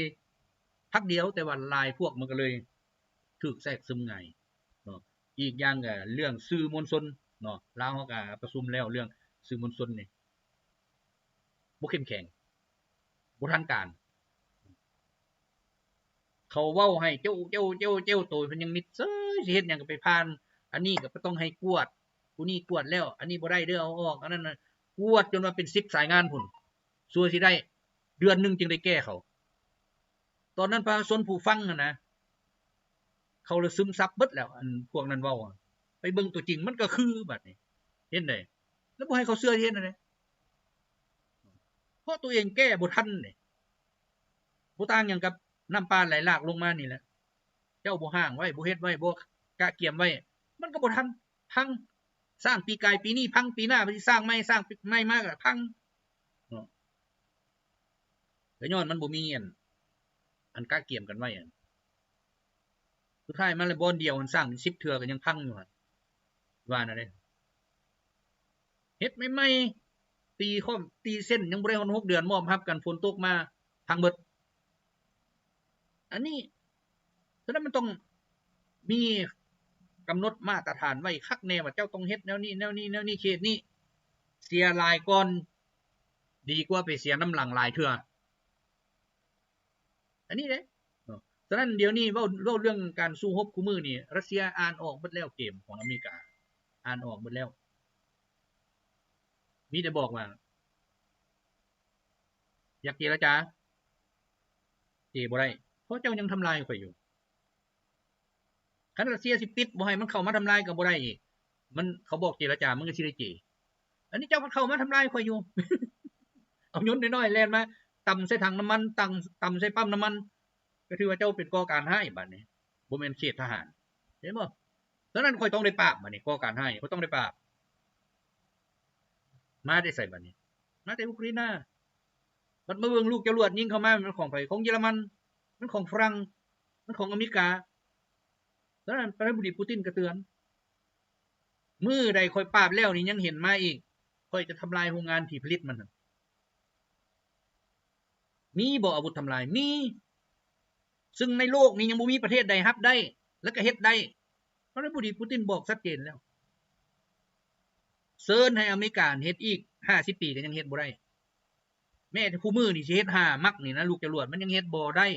ພັກດຽວ ແຕ່ວ່າຫຼາຍພວກ ມັນກໍເລີຍຖືກແຊກຊຶມງ່າຍເນາະ. ອີກຢ່າງກໍເລື່ອງສື່ມວນຊົນເນາະ, ລາວເຮົາກໍປະຊຸມແລ້ວເລື່ອງສື່ມວນຊົນນີ້ ບໍ່ເຂັ້ມແຂງ, ບໍ່ທາງການ. ເຂົາເວົ້າໃຫ້ເຈົ້າ ເຈົ້າ ເຈົ້າ ເຈົ້າ ໂຕເພິ່ນຍັງມິດເຊີຍ, ຊິເຮັດຫຍັງກໍໄປຜ່ານ, ອັນນີ້ກໍຕ້ອງໃຫ້ກວດ, ຜູ້ນີ້ກວດແລ້ວ, ອັນນີ້ບໍ່ໄດ້ເດີ ເອົາອອກ, ອັນນັ້ນນະ ກວດຈົນວ່າເປັນສິບສາຍງານພຸ້ນ, ຊົ່ວຊິໄດ້ເດືອນໜຶ່ງຈຶ່ງໄດ້ແກ້ເຂົາ. ຕອນນັ້ນປະຊາຊົນຜູ້ຟັງຫັ້ນນະ ເຂົາລະຊຶມຊັບເບິດແລ້ວ ອັນພວກນັ້ນເວົ້າ. ໄປເບິ່ງຕົວຈິງມັນກໍຄືບາດນີ້ ເຫັນໄດ໋. ແລ້ວບໍ່ໃຫ້ເຂົາເຊື່ອຊິເຮັດແນວໃດ? ເພາະຕົວເອງແກ້ບໍ່ທັນເດ້. ບໍ່ຕ່າງຫຍັງກັບນ້ຳປ່າໄຫຼຫຼາກລົງມານີ້ແຫຼະ. ເຈົ້າບໍ່ຫ້າງໄວ້, ບໍ່ເຮັດໄວ້, ບໍ່ກະກຽມໄວ້, ມັນກໍບໍ່ທັນ, ພັງ. ສ້າງປີກາຍ, ປີນີ້ພັງ, ປີໜ້າມັນຊິສ້າງໃໝ່, ສ້າງໃໝ່ມາກໍພັງເນາະ. ກໍຍ້ອນມັນບໍ່ມີອັນ ອັນກະກຽມກັນໄວ້. ສຸດທ້າຍມາແລ້ວ ບ່ອນດຽວຫັ້ນສ້າງເປັນສິບເທື່ອກໍຍັງພັງຢູ່ຫັ້ນ ວ່າແນວໃດ? ເຮັດໃໝ່ໆ ຕີຄອມ ຕີເສັ້ນ ຍັງບໍ່ໄດ້ຮອດຫົກເດືອນ ມອບຮັບກັນ ຝົນຕົກມາ ພັງເບິດ. ອັນນີ້ ສະນັ້ນມັນຕ້ອງມີກຳນົດມາດຕະຖານໄວ້ຄັກແນ່ວ່າ ເຈົ້າຕ້ອງເຮັດແນວນີ້ ແນວນີ້ ແນວນີ້ ເຂດນີ້ ເສຍຫຼາຍກ່ອນ ດີກວ່າໄປເສຍນຳຫຼັງຫຼາຍເທື່ອ. ອັນນີ້ເດ້ເນາະ. ສະນັ້ນດຽວນີ້ເວົ້າ ເວົ້າເລື່ອງການສູ້ຮົບຄູ່ມື້ນີ້ ຣັດເຊຍອ່ານອອກເບິດແລ້ວເກມຂອງອາເມລິກາ ອ່ານອອກເບິດແລ້ວ. ມີແຕ່ບອກວ່າ ຢາກເຈລະຈາ ເຈບໍ່ໄດ້ ເພາະເຈົ້າຍັງທຳລາຍຂ້ອຍຢູ່. ຄັນຣັດເຊຍຊິປິດບໍ່ໃຫ້ມັນເຂົ້າມາທຳລາຍກໍບໍ່ໄດ້ອີກ. ມັນ ເຂົາບອກເຈລະຈາ ມັນກໍຊິໄດ້ເຈ. ອັນນີ້ເຈົ້າພັດເຂົ້າມາທຳລາຍຂ້ອຍຢູ່. ເອົາຍົນນ້ອຍໆແລ່ນມາ ຕຳໃສ່ຖັງນ້ຳມັນ ຕຳ ຕຳໃສ່ປ້ຳນ້ຳມັນ ກໍຖືວ່າເຈົ້າເປັນກໍ່ການຮ້າຍບາດນີ້ ບໍ່ແມ່ນເຂດທະຫານ ເຫັນບໍ່? ສະນັ້ນຂ້ອຍຕ້ອງໄດ້ປາບບາດນີ້ ກໍ່ການຮ້າຍຂ້ອຍຕ້ອງໄດ້ປາບ. ມາແຕ່ໃສບາດນີ້? ມາແຕ່ອຸກຣາຍນາ. ບັດມາເບິ່ງລູກຈະຫຼວດຍິງເຂົ້າມາ ມັນຂອງໃຜ? ຂອງເຢຍລະມັນ, ມັນຂອງຝຣັ່ງ, ມັນຂອງອາເມລິກາ. ສະນັ້ນປະທານາທິບໍດີປູຕິນກໍເຕືອນ, ມື້ໃດຂ້ອຍປາບແລ້ວນີ້ຍັງເຫັນມາອີກ, ຂ້ອຍຈະທຳລາຍໂຮງງານທີ່ຜະລິດມັນ. ມີບໍ່ອາວຸດທຳລາຍ? ມີ. ຊຶ່ງໃນໂລກນີ້ຍັງບໍ່ມີປະເທດໃດຮັບໄດ້ ແລະກໍເຮັດໄດ້. ປະທານາທິບໍດີປູຕິນບອກຊັດເຈນແລ້ວ. ເຊີນໃຫ້ອາເມລິກາເຮັດອີກຫ້າສິບປີກໍຍັງເຮັດບໍ່ໄດ້. ແມ້ແຕ່ຄູ່ມື້ນີ້ຊິເຮັດຫ້າມັກນີ້ນະ, ລູກຈະຫຼວດມັນຍັງເຮັດບໍ່ໄດ້.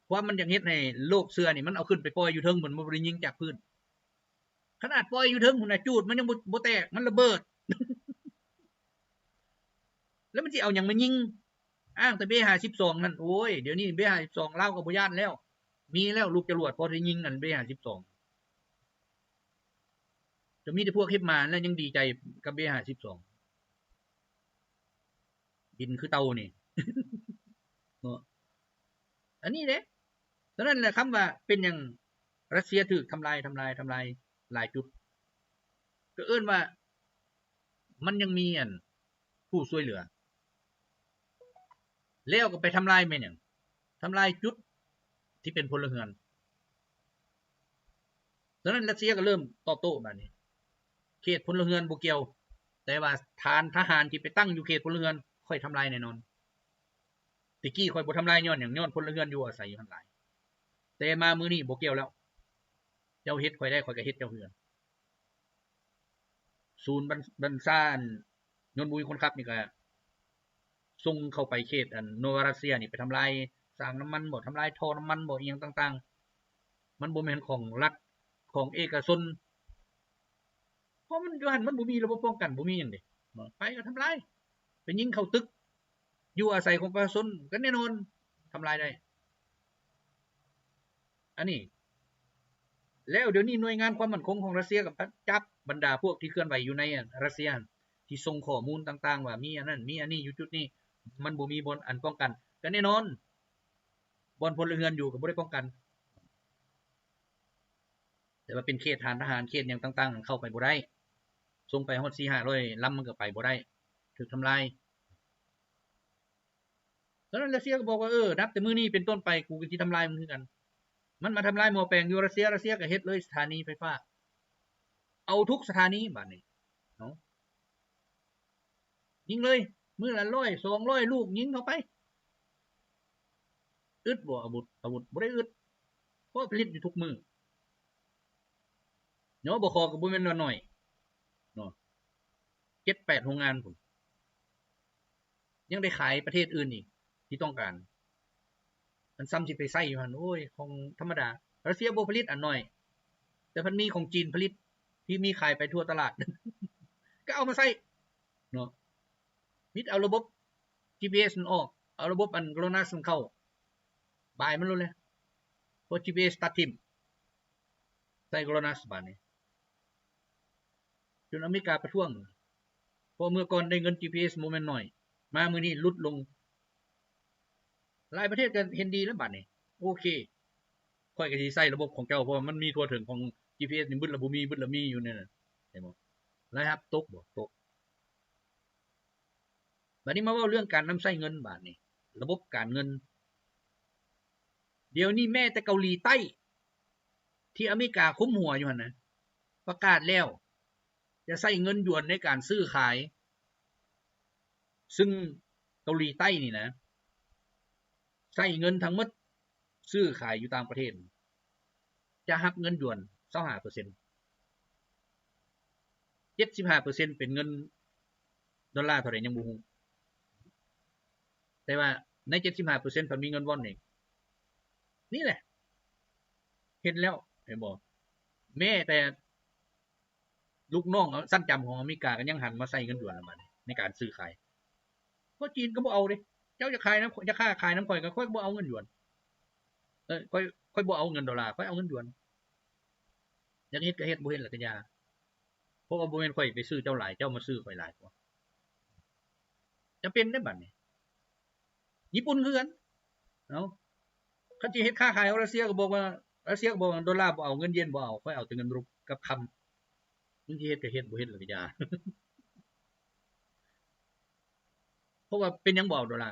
ຄວາມມັນຢາກເຮັດໃຫ້ໂລກເຊື່ອນີ້ ມັນເອົາຂຶ້ນໄປປ່ອຍຢູ່ເທິງພຸ້ນ, ມັນບໍ່ໄດ້ຍິງຈາກພື້ນ. ຂະໜາດປ່ອຍຢູ່ເທິງພຸ້ນນະ, ຈູດມັນຍັງບໍ່ ບໍ່ແຕກ, ມັນລະເບີດ. ແລ້ວມັນຊິເອົາຫຍັງມາຍິງ? ອ້າງແຕ່ເບຫ້າສິບສອງຫັ້ນ. ໂອ້ຍ, ດຽວນີ້ເບຫ້າສິບສອງລາວກໍບໍ່ຢ້ານແລ້ວ. ມີແລ້ວລູກຈະຫຼວດພໍໄດ້ຍິງອັນເບຫ້າສິບສອງ. ຈະມີແຕ່ພວກເຮັບມາແລ້ວຍັງດີໃຈກັບເບຫ້າສິບສອງ. ບິນຄືເຕົ່ານີ້ເນາະ. ອັນນີ້ເດ້. ສະນັ້ນແຫຼະ ຄຳວ່າເປັນຫຍັງຣັດເຊຍຖືກທຳລາຍ, ທຳລາຍ, ທຳລາຍຫຼາຍຈຸດ, ກໍເອີ້ນວ່າມັນຍັງມີອັນຜູ້ຊ່ວຍເຫຼືອ. ແລ້ວກໍໄປທຳລາຍແມ່ນຫຍັງ? ທຳລາຍຈຸດທີ່ເປັນພົນລະເຮືອນ. ສະນັ້ນຣັດເຊຍກໍເລີ່ມຕອບໂຕ້ບາດນີ້. ເຂດພົນລະເຮືອນບໍ່ກ່ຽວ, ແຕ່ວ່າຖານທະຫານທີ່ໄປຕັ້ງຢູ່ເຂດພົນລະເຮືອນ ຂ້ອຍທຳລາຍແນ່ນອນ. ແຕ່ກີ້ຂ້ອຍບໍ່ທຳລາຍຍ້ອນຫຍັງ? ຍ້ອນພົນລະເຮືອນຢູ່ອາໄສຢູ່ຫັ້ນຫຼາຍ. ແຕ່ມາມື້ນີ້ບໍ່ກ່ຽວແລ້ວ. ເຈົ້າເຮັດຂ້ອຍໄດ້, ຂ້ອຍກໍເຮັດເຈົ້າຄືກັນ. ສູນບັນ ບັນຊາອັນ ຍົນບຸຍຄົນຂັບນີ້ກໍສົ່ງເຂົ້າໄປເຂດອັນໂນວາຣັດເຊຍນີ້ ໄປທຳລາຍສາງນ້ຳມັນບໍ ທຳລາຍທໍ່ນ້ຳມັນບໍ ອີ່ຫຍັງຕ່າງໆ. ມັນບໍ່ແມ່ນຂອງລັດ ຂອງເອກະຊົນ, ເພາະມັນຢູ່ຫັ້ນມັນບໍ່ມີລະບົບປ້ອງກັນ ບໍ່ມີຫຍັງເດ້. ໄປກໍທຳລາຍ, ໄປຍິງເຂົ້າຕຶກ ຢູ່ອາໄສຂອງປະຊາຊົນ ກໍແນ່ນອນທຳລາຍໄດ້. ອັນນີ້ ແລ້ວດຽວນີ້ໜ່ວຍງານຄວາມໝັ້ນຄົງຂອງຣັດເຊຍກໍຈັບບັນດາພວກທີ່ເຄື່ອນໄຫວຢູ່ໃນອັນຣັດເຊຍຫັ້ນ ທີ່ສົ່ງຂໍ້ມູນຕ່າງໆວ່າມີອັນນັ້ນມີອັນນີ້ຢູ່ຈຸດນີ້ ມັນບໍ່ມີບ່ອນອັນປ້ອງກັນ. ກໍແນ່ນອນ ບ່ອນພົນລະເຮືອນຢູ່ກໍບໍ່ໄດ້ປ້ອງກັນ. ແຕ່ວ່າເປັນເຂດຖານທະຫານ ເຂດຫຍັງຕ່າງໆ ເຂົ້າໄປບໍ່ໄດ້. ສົ່ງໄປຮອດສີ່ຫ້າຮ້ອຍລຳ ມັນກໍໄປບໍ່ໄດ້, ຖືກທຳລາຍ. ຕອນນັ້ນຣັດເຊຍກໍບອກວ່າ ເອີ ນັບແຕ່ມື້ນີ້ເປັນຕົ້ນໄປ ກູກໍຊິທຳລາຍມຶງຄືກັນ. ມັນມາທຳລາຍໝໍ້ແປງຢູ່ຣັດເຊຍ, ຣັດເຊຍກໍເຮັດເລີຍສະຖານີໄຟຟ້າ, ເອົາທຸກສະຖານີບາດນີ້ເນາະ. ຍິງເລີຍ ມື້ລະຮ້ອຍສອງຮ້ອຍລູກ ຍິງເຂົ້າໄປ. ອຶດບໍ່ອາວຸດ? ອາວຸດບໍ່ໄດ້ອຶດ ເພາະຜະລິດຢູ່ທຸກມື້. ຍບຂ ກໍບໍ່ແມ່ນວ່າໜ້ອຍເນາະ, ເຈັດແປດໂຮງງານພຸ້ນ. ຍັງໄດ້ຂາຍປະເທດອື່ນອີກທີ່ຕ້ອງການ. ມັນສ່ຳຊິໄປໃຊ້ຢູ່ຫັ້ນ. ໂອ້ຍ ຂອງທຳມະດາ. ຣັດເຊຍບໍ່ຜະລິດອັນນ້ອຍ, ແຕ່ມັນມີຂອງຈີນຜະລິດທີ່ມີຂາຍໄປທົ່ວຕະຫຼາດ ກໍເອົາມາໃຊ້ເນາະ. ມິດເອົາລະບົບຈີພີເອສມັນອອກ, ເອົາລະບົບອັນໂກລນັສມັນເຂົ້າ, ບາຍມັນໂລດແຫຼະ. ເພາະຈີພີເອສຕັດຖິ້ມ, ໃສ່ໂກລນັສບາດນີ້. ຈົນອາເມລິກາປະທ້ວງ, ເພາະເມື່ອກ່ອນໄດ້ເງິນຈີພີເອສບໍ່ແມ່ນໜ້ອຍ, ມາມື້ນີ້ຫຼຸດລົງ. ຫຼາຍປະເທດກໍເຫັນດີແລ້ວບາດນີ້. ໂອເຄ, ຂ້ອຍກໍຊິໃຊ້ລະບົບຂອງເຈົ້າ, ເພາະວ່າມັນມີທົ່ວເຖິງຂອງຈີພີເອສນີ້, ບຶດລະບໍ່ມີ, ບຶດລະມີຢູ່ໃນນັ້ນ. ເຫັນບໍ່? ລາຍຮັບຕົກບໍ່? ຕົກ. ບາດນີ້ມາເວົ້າເລື່ອງການນຳໃຊ້ເງິນບາດນີ້, ລະບົບການເງິນ. ດຽວນີ້ແມ້ແຕ່ເກົາຫຼີໃຕ້ ທີ່ອາເມລິກາຄຸມຫົວຢູ່ຫັ້ນນະ ປະກາດແລ້ວ ຈະໃຊ້ເງິນຢວນໃນການຊື້ຂາຍ, ຊຶ່ງເກົາຫຼີໃຕ້ນີ້ນະ ໃຊ້ເງິນທັງໝົດຊື້ຂາຍຢູ່ຕ່າງປະເທດ ຈະຮັບເງິນຢວນຊາວຫ້າເປີເຊັນ, ເຈັດສິບຫ້າເປີເຊັນເປັນເງິນໂດລາເທົ່າໃດຍັງບໍ່ຮູ້. ແຕ່ວ່າໃນເຈັດສິບຫ້າເປີເຊັນພັດມີເງິນວອນອີກ. ນີ້ແຫຼະ ເຫັນແລ້ວ ເຫັນບໍ່? ແມ້ແຕ່ລູກນ້ອງຊັ້ນຈຳຂອງອາເມລິກາກໍຍັງຫັນມາໃຊ້ເງິນຢວນແລ້ວບາດນີ້ ໃນການຊື້ຂາຍ. ເພາະຈີນກໍບໍ່ເອົາເດ້. ເຈົ້າຢາກຂາຍນຳ ຢາກຄ້າຂາຍນຳຂ້ອຍ ກໍຂ້ອຍບໍ່ເອົາເງິນຢວນ. ເອີ ຂ້ອຍ ຂ້ອຍບໍ່ເອົາເງິນໂດລາ, ຂ້ອຍເອົາເງິນຢວນ. ຢາກເຮັດກໍເຮັດ, ບໍ່ເຮັດແລ້ວກໍຢ່າ. ເພາະວ່າບໍ່ແມ່ນຂ້ອຍໄປຊື້ເຈົ້າຫຼາຍ, ເຈົ້າມາຊື້ຂ້ອຍຫຼາຍກວ່າ. ຈະເປັນໄດ້ບາດນີ້. ຍີ່ປຸ່ນຄືກັນ. ເອົາ ຄັນຊິເຮັດຄ້າຂາຍກັບຣັດເຊຍກໍບອກວ່າ ຣັດເຊຍກໍບອກວ່າ ໂດລາບໍ່ເອົາ ເງິນເຢນບໍ່ເອົາ ຂ້ອຍເອົາແຕ່ເງິນຣູບກັບຄຳ. ມຶງຊິເຮັດກໍເຮັດ ບໍ່ເຮັດແລ້ວກໍຢ່າ. ເພາະວ່າເປັນຫຍັງບໍ່ເອົາໂດລາ?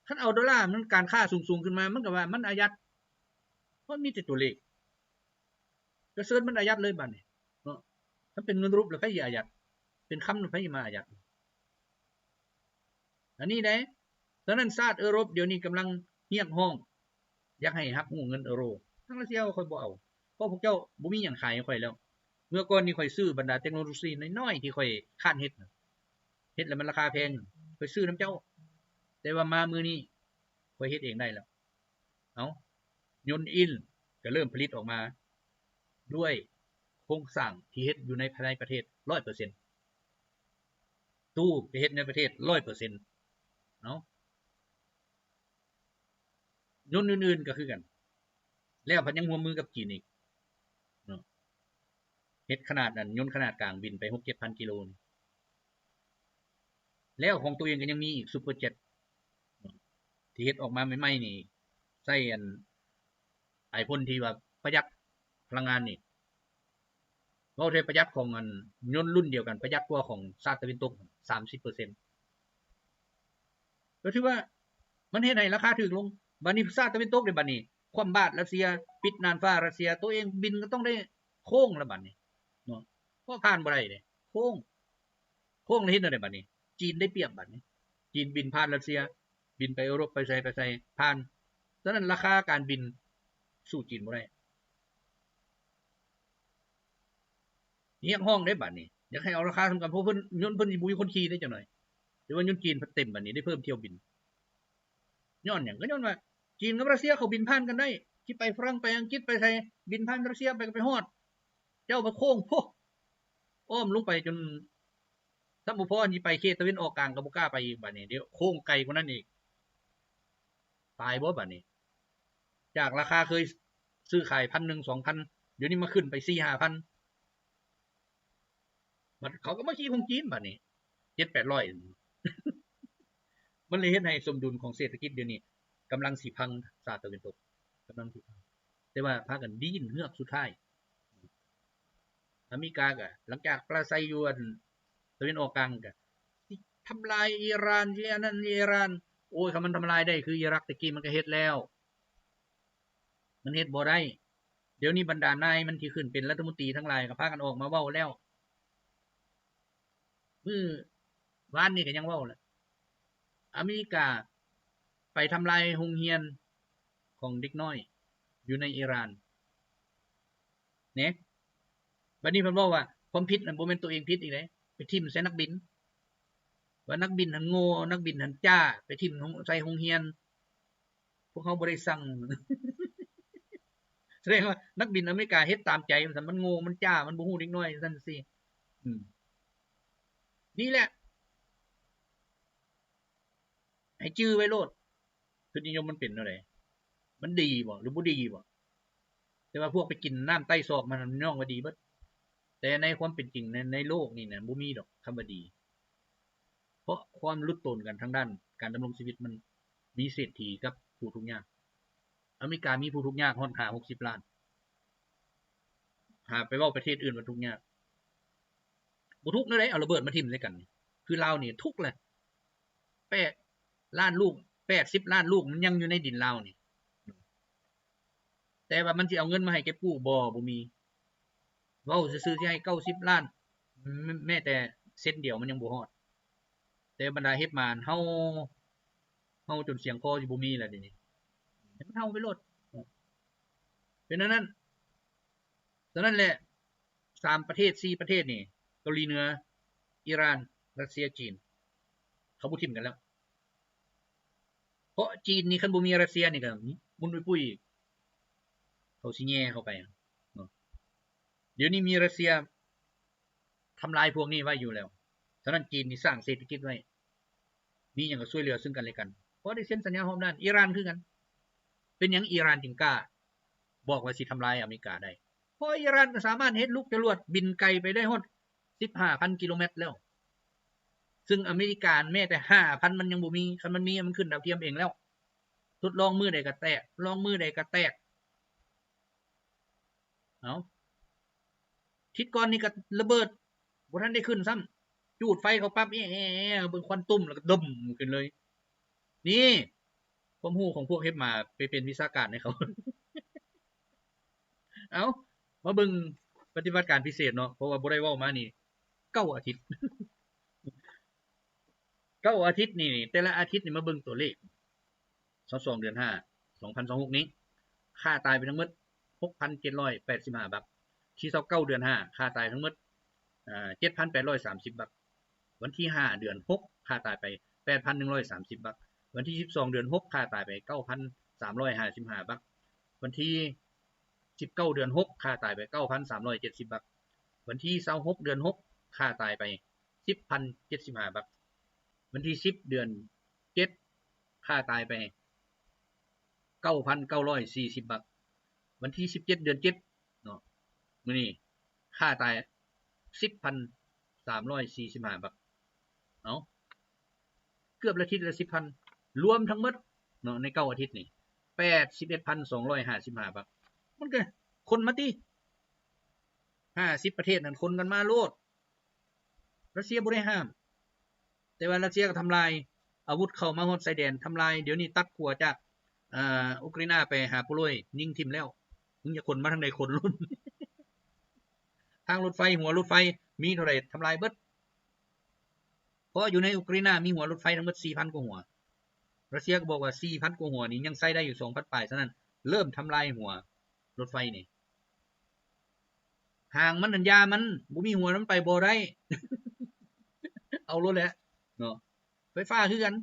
ຄັນເອົາໂດລາ ມັນການຄ້າສູງໆຂຶ້ນມາ ມັນກໍວ່າມັນອາຍັດ ເພາະມີແຕ່ຕົວເລກ. ກະເຊີນມັນອາຍັດເລີຍບາດນີ້ເນາະ. ຄັນເປັນເງິນຣູບແລ້ວໃຜຊິອາຍັດ? ເປັນຄຳແລ້ວໃຜຊິມາອາຍັດ? ອັນນີ້ເດ້. ສະນັ້ນຊາດເອີຣົບດຽວນີ້ກຳລັງຮຽກຮ້ອງ ຢາກໃຫ້ຮັບຮູ້ເງິນເອີໂຣ. ທາງຣັດເຊຍວ່າຂ້ອຍບໍ່ເອົາ ເພາະພວກເຈົ້າບໍ່ມີຫຍັງຂາຍໃຫ້ຂ້ອຍແລ້ວ. ເມື່ອກ່ອນນີ້ຂ້ອຍຊື້ບັນດາເຕັກໂນໂລຊີນ້ອຍໆທີ່ຂ້ອຍຄ້ານເຮັດນະ ເຮັດແລ້ວມັນລາຄາແພງ ຂ້ອຍຊື້ນຳເຈົ້າ. ແຕ່ວ່າມາມື້ນີ້ຂ້ອຍເຮັດເອງໄດ້ແລ້ວ. ເອົາ ຍົນອິນກໍເລີ່ມຜະລິດອອກມາ ດ້ວຍໂຄງສ້າງທີ່ເຮັດຢູ່ໃນ ພາຍໃນປະເທດຮ້ອຍເປີເຊັນ. ຕູ້ກໍເຮັດໃນປະເທດຮ້ອຍເປີເຊັນ. ເອົາ ຍົນອື່ນໆກໍຄືກັນ ແລ້ວພັດຍັງຮ່ວມມືກັບຈີນອີກເນາະ. ເຮັດຂະໜາດອັນ ຍົນຂະໜາດກາງບິນໄປຫົກເຈັດພັນກິໂລນີ້ ແລ້ວຂອງຕົວເອງກໍຍັງມີອີກ Superjet ທີ່ເຮັດອອກມາໃໝ່ໆນີ້ ໃຊ້ອັນ ໄອພົນທີ່ວ່າປະຢັດພະລັງງານນີ້ ເວົ້າແທ້ປະຢັດຂອງອັນຍົນລຸ້ນດຽວກັນ ປະຢັດກວ່າຂອງຊາດຕາເວັນຕົກສາມສິບເປີເຊັນ. ກໍຖືວ່າມັນເຮັດໃຫ້ລາຄາຖືກລົງ. ບາດນີ້ຊາດຕາເວັນຕົກເດ້ ບາດນີ້ຄວ່ຳບາດຣັດເຊຍ ປິດນ່ານຟ້າຣັດເຊຍ ໂຕເອງບິນກໍຕ້ອງໄດ້ໂຄ້ງລະບາດນີ້ເນາະ ເພາະຜ່ານບໍ່ໄດ້ເດ້ ໂຄ້ງ ໂຄ້ງແລ້ວເຮັດແນວໃດບາດນີ້? ຈີນໄດ້ປຽບບາດນີ້ ຈີນບິນຜ່ານຣັດເຊຍ ບິນໄປເອີຣົບ ໄປໃສໄປໃສຜ່ານ. ສະນັ້ນລາຄາການບິນສູ້ຈີນບໍ່ໄດ້. ຮຽກຮ້ອງເດ້ບາດນີ້ ຢາກໃຫ້ເອົາລາຄາສ່ຳກັນ ເພາະເພິ່ນ ຍົນເພິ່ນຊິບໍ່ມີຄົນຂີ່ເດ້ຈັກໜ້ອຍ. ແຕ່ວ່າຍົນຈີນພັດເຕັມບາດນີ້ ໄດ້ເພີ່ມຖ້ຽວບິນ. ຍ້ອນຫຍັງ? ກໍຍ້ອນວ່າຈີນກັບຣັດເຊຍເຂົາບິນຜ່ານກັນໄດ້ ຊິໄປຝຣັ່ງ ໄປອັງກິດ ໄປໃສ ບິນຜ່ານຣັດເຊຍໄປກໍໄປຮອດ. ເຈົ້າໄປໂຄ້ງ ໂພ ອ້ອມລົງໄປຈົນ ຊ້ຳບໍ່ພໍ ຊິໄປເຂດຕາເວັນອອກກາງກໍບໍ່ກ້າໄປອີກບາດນີ້ ດຽວໂຄ້ງໄກກວ່ານັ້ນອີກ. ຕາຍບໍ່ບາດນີ້? ຈາກລາຄາເຄີຍຊື້ຂາຍພັນໜຶ່ງ ສອງພັນ ດຽວນີ້ມາຂຶ້ນໄປສີ່ຫ້າພັນ. ບັດເຂົາກໍມາຂີ່ຂອງຈີນບາດນີ້ ເຈັດແປດຮ້ອຍ ມັນເລີຍເຮັດໃຫ້ສົມດຸນຂອງເສດຖະກິດດຽວນີ້ກຳລັງຊິພັງ. ຊາດຕາເວັນຕົກກຳລັງຊິພັງ ແຕ່ວ່າພາກັນດີ້ນເຮືອກສຸດທ້າຍ. ອາເມລິກາກໍຫຼັງຈາກປາລາໄຊຢູ່ອັນຕາເວັນອອກກາງ ກໍຊິທຳລາຍອີຣານ ຊິອັນນັ້ນອີຣານ. ໂອ້ຍ ຄັນມັນທຳລາຍໄດ້ຄືອີຣັກແຕ່ກີ້ ມັນກໍເຮັດແລ້ວ. ມັນເຮັດບໍ່ໄດ້. ດຽວນີ້ບັນດານາຍມັນທີ່ຂຶ້ນເປັນລັດຖະມົນຕີທັງຫຼາຍກໍພາກັນອອກມາເວົ້າແລ້ວ. ມື້ວານນີ້ກໍຍັງເວົ້າແຫຼະ ອາເມລິກາໄປທຳລາຍໂຮງຮຽນຂອງເດັກນ້ອຍຢູ່ໃນອີຣານເນ. ບັດນີ້ເພິ່ນເວົ້າວ່າຄວາມຜິດນັ້ນບໍ່ແມ່ນຕົວເອງຜິດອີກເດ້ ໄປຖິ້ມໃສ່ນັກບິນ ວ່ານັກບິນຫັ້ນໂງ່ ນັກບິນຫັ້ນຈ້າ ໄປຖິ້ມໃສ່ໂຮງຮຽນ. ພວກເຮົາບໍ່ໄດ້ສັ່ງ. ສະແດງວ່ານັກບິນອາເມລິກາເຮັດຕາມໃຈ ວ່າຊັ້ນ ມັນໂງ່ ມັນຈ້າ ມັນບໍ່ຮູ້ເດັກນ້ອຍ ວ່າຊັ້ນຊີ້. ອືມ ນີ້ແຫຼະ ໃຫ້ຈື່ໄວ້ໂລດ ທຶນນິຍົມມັນເປັນແນວໃດ? ມັນດີບໍ່ ຫຼືບໍ່ດີບໍ່? ແຕ່ວ່າພວກໄປກິນນ້ຳໃຕ້ຊອກມັນ ມັນຍ້ອງວ່າດີເບິດ. ແຕ່ໃນຄວາມເປັນຈິງ ໃນ ໃນໂລກນີ້ນະ ບໍ່ມີດອກຄຳວ່າດີ. ເພາະຄວາມຫຼຸດໂຕນກັນທາງດ້ານການດຳລົງຊີວິດ ມັນມີເສດຖີກັບຜູ້ທຸກຍາກ. ອາເມລິກາມີຜູ້ທຸກຍາກຮອດຫ້າຫົກສິບລ້ານ. ຫາໄປເວົ້າປະເທດອື່ນວ່າທຸກຍາກ. ບໍ່ທຸກແນວໃດ ເອົາລະເບີດມາຖິ້ມໃສ່ກັນ. ຄືລາວນີ້ທຸກແຫຼະ ແປດລ້ານລູກ ແປດສິບລ້ານລູກ ມັນຍັງຢູ່ໃນດິນລາວນີ້. ແຕ່ວ່າມັນຊິເອົາເງິນມາໃຫ້ເກັບກູ້ ບໍ່ ບໍ່ມີ. ເວົ້າຊື່ໆ ຊິໃຫ້ເກົ້າສິບລ້ານ ແມ້ ແມ້ແຕ່ເຊັນດຽວມັນຍັງບໍ່ຮອດ. ແຕ່ບັນດາເຫັບໝານເຫົ່າ ເຫົ່າຈົນສຽງຄໍຊິບໍ່ມີແລ້ວດຽວນີ້ ໃຫ້ມັນເຫົ່າໄປໂລດ. ເປັນອັນນັ້ນ. ສະນັ້ນແຫຼະ ສາມປະເທດ ສີ່ປະເທດນີ້ ເກົາຫຼີເໜືອ ອີຣານ ຣັດເຊຍ ຈີນ ເຂົາບໍ່ຖິ້ມກັນແລ້ວ. ເພາະຈີນນີ້ ຄັນບໍ່ມີຣັດເຊຍນີ້ກໍໝຸ່ນປຸ້ຍໆ ເຂົາຊິແຍ່ເຂົ້າໄປເນາະ. ດຽວນີ້ມີຣັດເຊຍທຳລາຍພວກນີ້ໄວ້ຢູ່ແລ້ວ. ສະນັ້ນຈີນນີ້ສ້າງເສດຖະກິດໄວ້ ມີຫຍັງກໍຊ່ວຍເຫຼືອເຊິ່ງກັນແລະກັນ ເພາະໄດ້ເຊັນສັນຍາຮອບດ້ານ. ອີຣານຄືກັນ. ເປັນຫຍັງອີຣານຈຶ່ງກ້າບອກວ່າຊິທຳລາຍອາເມລິກາໄດ້? ເພາະອີຣານກໍສາມາດເຮັດລູກຈະຫຼວດບິນໄກໄປໄດ້ຮອດສິບຫ້າພັນກິໂລແມັດແລ້ວ ຊຶ່ງອາເມລິກາແມ້ແຕ່ຫ້າພັນມັນຍັງບໍ່ມີ. ຄັນມັນມີ ມັນຂຶ້ນດາວທຽມເອງແລ້ວ. ທົດລອງມື້ໃດກໍແຕກ ລອງມື້ໃດກໍແຕກ. ເອົ້າ ທິດກ່ອນນີ້ກໍລະເບີດ ບໍ່ທັນໄດ້ຂຶ້ນຊ້ຳ ຈູດໄຟເຂົ້າປັບ ແອ ເບິ່ງຄວັນຕຸ້ມ ແລ້ວກໍດົມຂຶ້ນເລີຍ. ນີ້ ຄວາມຮູ້ຂອງພວກເຮັບມາ ໄປເປັນວິຊາການໃຫ້ເຂົາ. ເອົ້າ ມາເບິ່ງປະຕິບັດການພິເສດເນາະ ເພາະວ່າບໍ່ໄດ້ເວົ້າມານີ້ເກົ້າອາທິດ ເກົ້າອາທິດນີ້ ແຕ່ລະອາທິດນີ້ ມາເບິ່ງຕົວເລກ ຊາວສອງ ເດືອນຫ້າ ສອງພັນຊາວຫົກນີ້ ຂ້າຕາຍໄປທັງໝົດ ຫົກພັນເຈັດຮ້ອຍແປດສິບຫ້າບັກ. ທີຊາວເກົ້າ ເດືອນຫ້າ ຂ້າຕາຍທັງໝົດ ເອີ ເຈັດພັນແປດຮ້ອຍສາມສິບບັກ. ວັນທີຫ້າ ເດືອນຫົກ ຂ້າຕາຍໄປ ແປດພັນໜຶ່ງຮ້ອຍສາມສິບບັກ. ວັນທີສິບສອງ ເດືອນຫົກ ຂ້າຕາຍໄປ ເກົ້າພັນສາມຮ້ອຍຫ້າສິບຫ້າບັກ. ວັນທີສິບເກົ້າ ເດືອນຫົກ ຂ້າຕາຍໄປ ເກົ້າພັນສາມຮ້ອຍເຈັດສິບບັກ. ວັນທີຊາວຫົກ ເດືອນຫົກ ຂ້າຕາຍໄປ ສິບພັນເຈັດສິບຫ້າບັກ. ວັນທີສິບ ເດືອນເຈັດ ຂ້າຕາຍໄປ ເກົ້າພັນເກົ້າຮ້ອຍສີ່ສິບບັກ. ວັນທີສິບເຈັດ ເດືອນເຈັດເນາະ ມື້ນີ້ ຂ້າຕາຍ ສິບພັນສາມຮ້ອຍສີ່ສິບຫ້າບັກ. ເອົ້າ ເກືອບລະທິດລະສິບພັນ ລວມທັງໝົດເນາະ ໃນເກົ້າອາທິດນີ້ ແປດສິບເອັດພັນສອງຮ້ອຍຫ້າສິບຫ້າບັກ. ມັນກໍຄົນມາຕິ ຫ້າສິບປະເທດນັ້ນຄົນກັນມາໂລດ. ຣັດເຊຍບໍ່ໄດ້ຫ້າມ ແຕ່ວ່າຣັດເຊຍກໍທຳລາຍອາວຸດເຂົ້າມາຮອດຊາຍແດນ ທຳລາຍ ດຽວນີ້ຕັດຂົວຈາກ ເອີ ອຸກຣາຍນາໄປຫາໂປໂລຍ ຍິງຖິ້ມແລ້ວ. ມຶງຈະຂົນມາທາງໃດຂົນໂລດ ທາງລົດໄຟ ຫົວລົດໄຟ ມີເທົ່າໃດທຳລາຍເບິດ. ເພາະຢູ່ໃນອຸກຣາຍນາມີຫົວລົດໄຟທັງໝົດສີ່ພັນກວ່າຫົວ. ຣັດເຊຍກໍບອກວ່າສີ່ພັນກວ່າຫົວນີ້ຍັງໃຊ້ໄດ້ຢູ່ສອງພັນປາຍເທົ່ານັ້ນ ເລີ່ມທຳລາຍຫົວລົດໄຟນີ້. ຫາງມັນຫັ້ນຢ່າມັນ ບໍ່ມີຫົວມັນໄປບໍ່ໄດ້ ເອົາໂລດແຫຼະເນາະ. ໄຟຟ້າຄືກັນ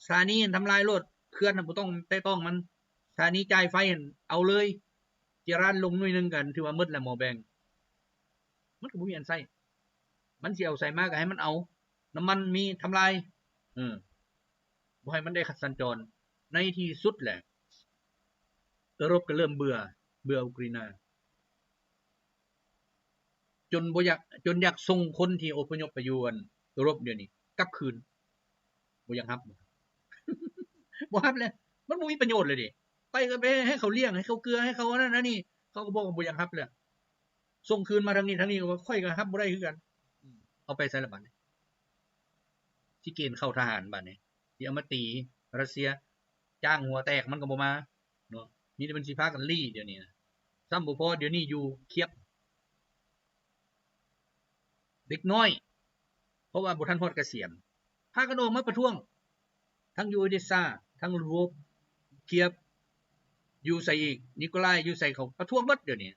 ສະຖານີຫັ້ນທຳລາຍໂລດ ເຂື່ອນຫັ້ນບໍ່ຕ້ອງແຕະຕ້ອງມັນ. ສະຖານີຈ່າຍໄຟຫັ້ນເອົາເລີຍ ເຈລານລົງໜ່ວຍໜຶ່ງກໍຖືວ່າໝົດແລ້ວ ໝໍ້ແບງ ມັນກໍບໍ່ມີອັນໃຊ້. ມັນຊິເອົາໃສມາກໍໃຫ້ມັນເອົາ ນ້ຳມັນມີ ທຳລາຍ ເອີ ບໍ່ໃຫ້ມັນໄດ້ສັນຈອນ. ໃນທີ່ສຸດແຫຼະ ເອີຣົບກໍເລີ່ມເບື່ອ ເບື່ອອຸກຣາຍນາ ຈົນບໍ່ຢາກ ຈົນຢາກສົ່ງຄົນທີ່ອົບພະຍົບໄປຢູ່ອັນເອີຣົບດຽວນີ້ກັບຄືນ. ບໍ່ຢາກຮັບ ບໍ່ຮັບແລ້ວ ມັນບໍ່ມີປະໂຫຍດເລີຍເດ. ໄປກໍໄປໃຫ້ເຂົາລ້ຽງ ໃຫ້ເຂົາເກືອ ໃຫ້ເຂົາອັນນັ້ນອັນນີ້ ເຂົາກໍບອກວ່າບໍ່ຢາກຮັບແລ້ວ. ສົ່ງຄືນມາທາງນີ້ ທາງນີ້ກໍວ່າຂ້ອຍກໍຮັບບໍ່ໄດ້ຄືກັນ. ເອົາໄປໃສລະບາດນີ້ ຊິເກນເຂົ້າທະຫານບາດນີ້ ຊິເອົາມາຕີຣັດເຊຍ ຈ້າງຫົວແຕກມັນກໍບໍ່ມາເນາະ. ມີແຕ່ມັນຊິພາກັນລີ້ດຽວນີ້ນະ. ຊ້ຳບໍ່ພໍ ດຽວນີ້ຢູ່ຄຽບ ເດັກນ້ອຍ ເພາະວ່າບໍ່ທັນຮອດກະສຽນ ພາກັນອອກມາປະທ້ວງ ທັງຢູ່ໂອເດຊາ ທັງລະໂວບ ຄຽບ ຢູ່ໃສອີກ ນິໂຄລາຍ ຢູ່ໃສ ເຂົາປະທ້ວງເບິດດຽວນີ້.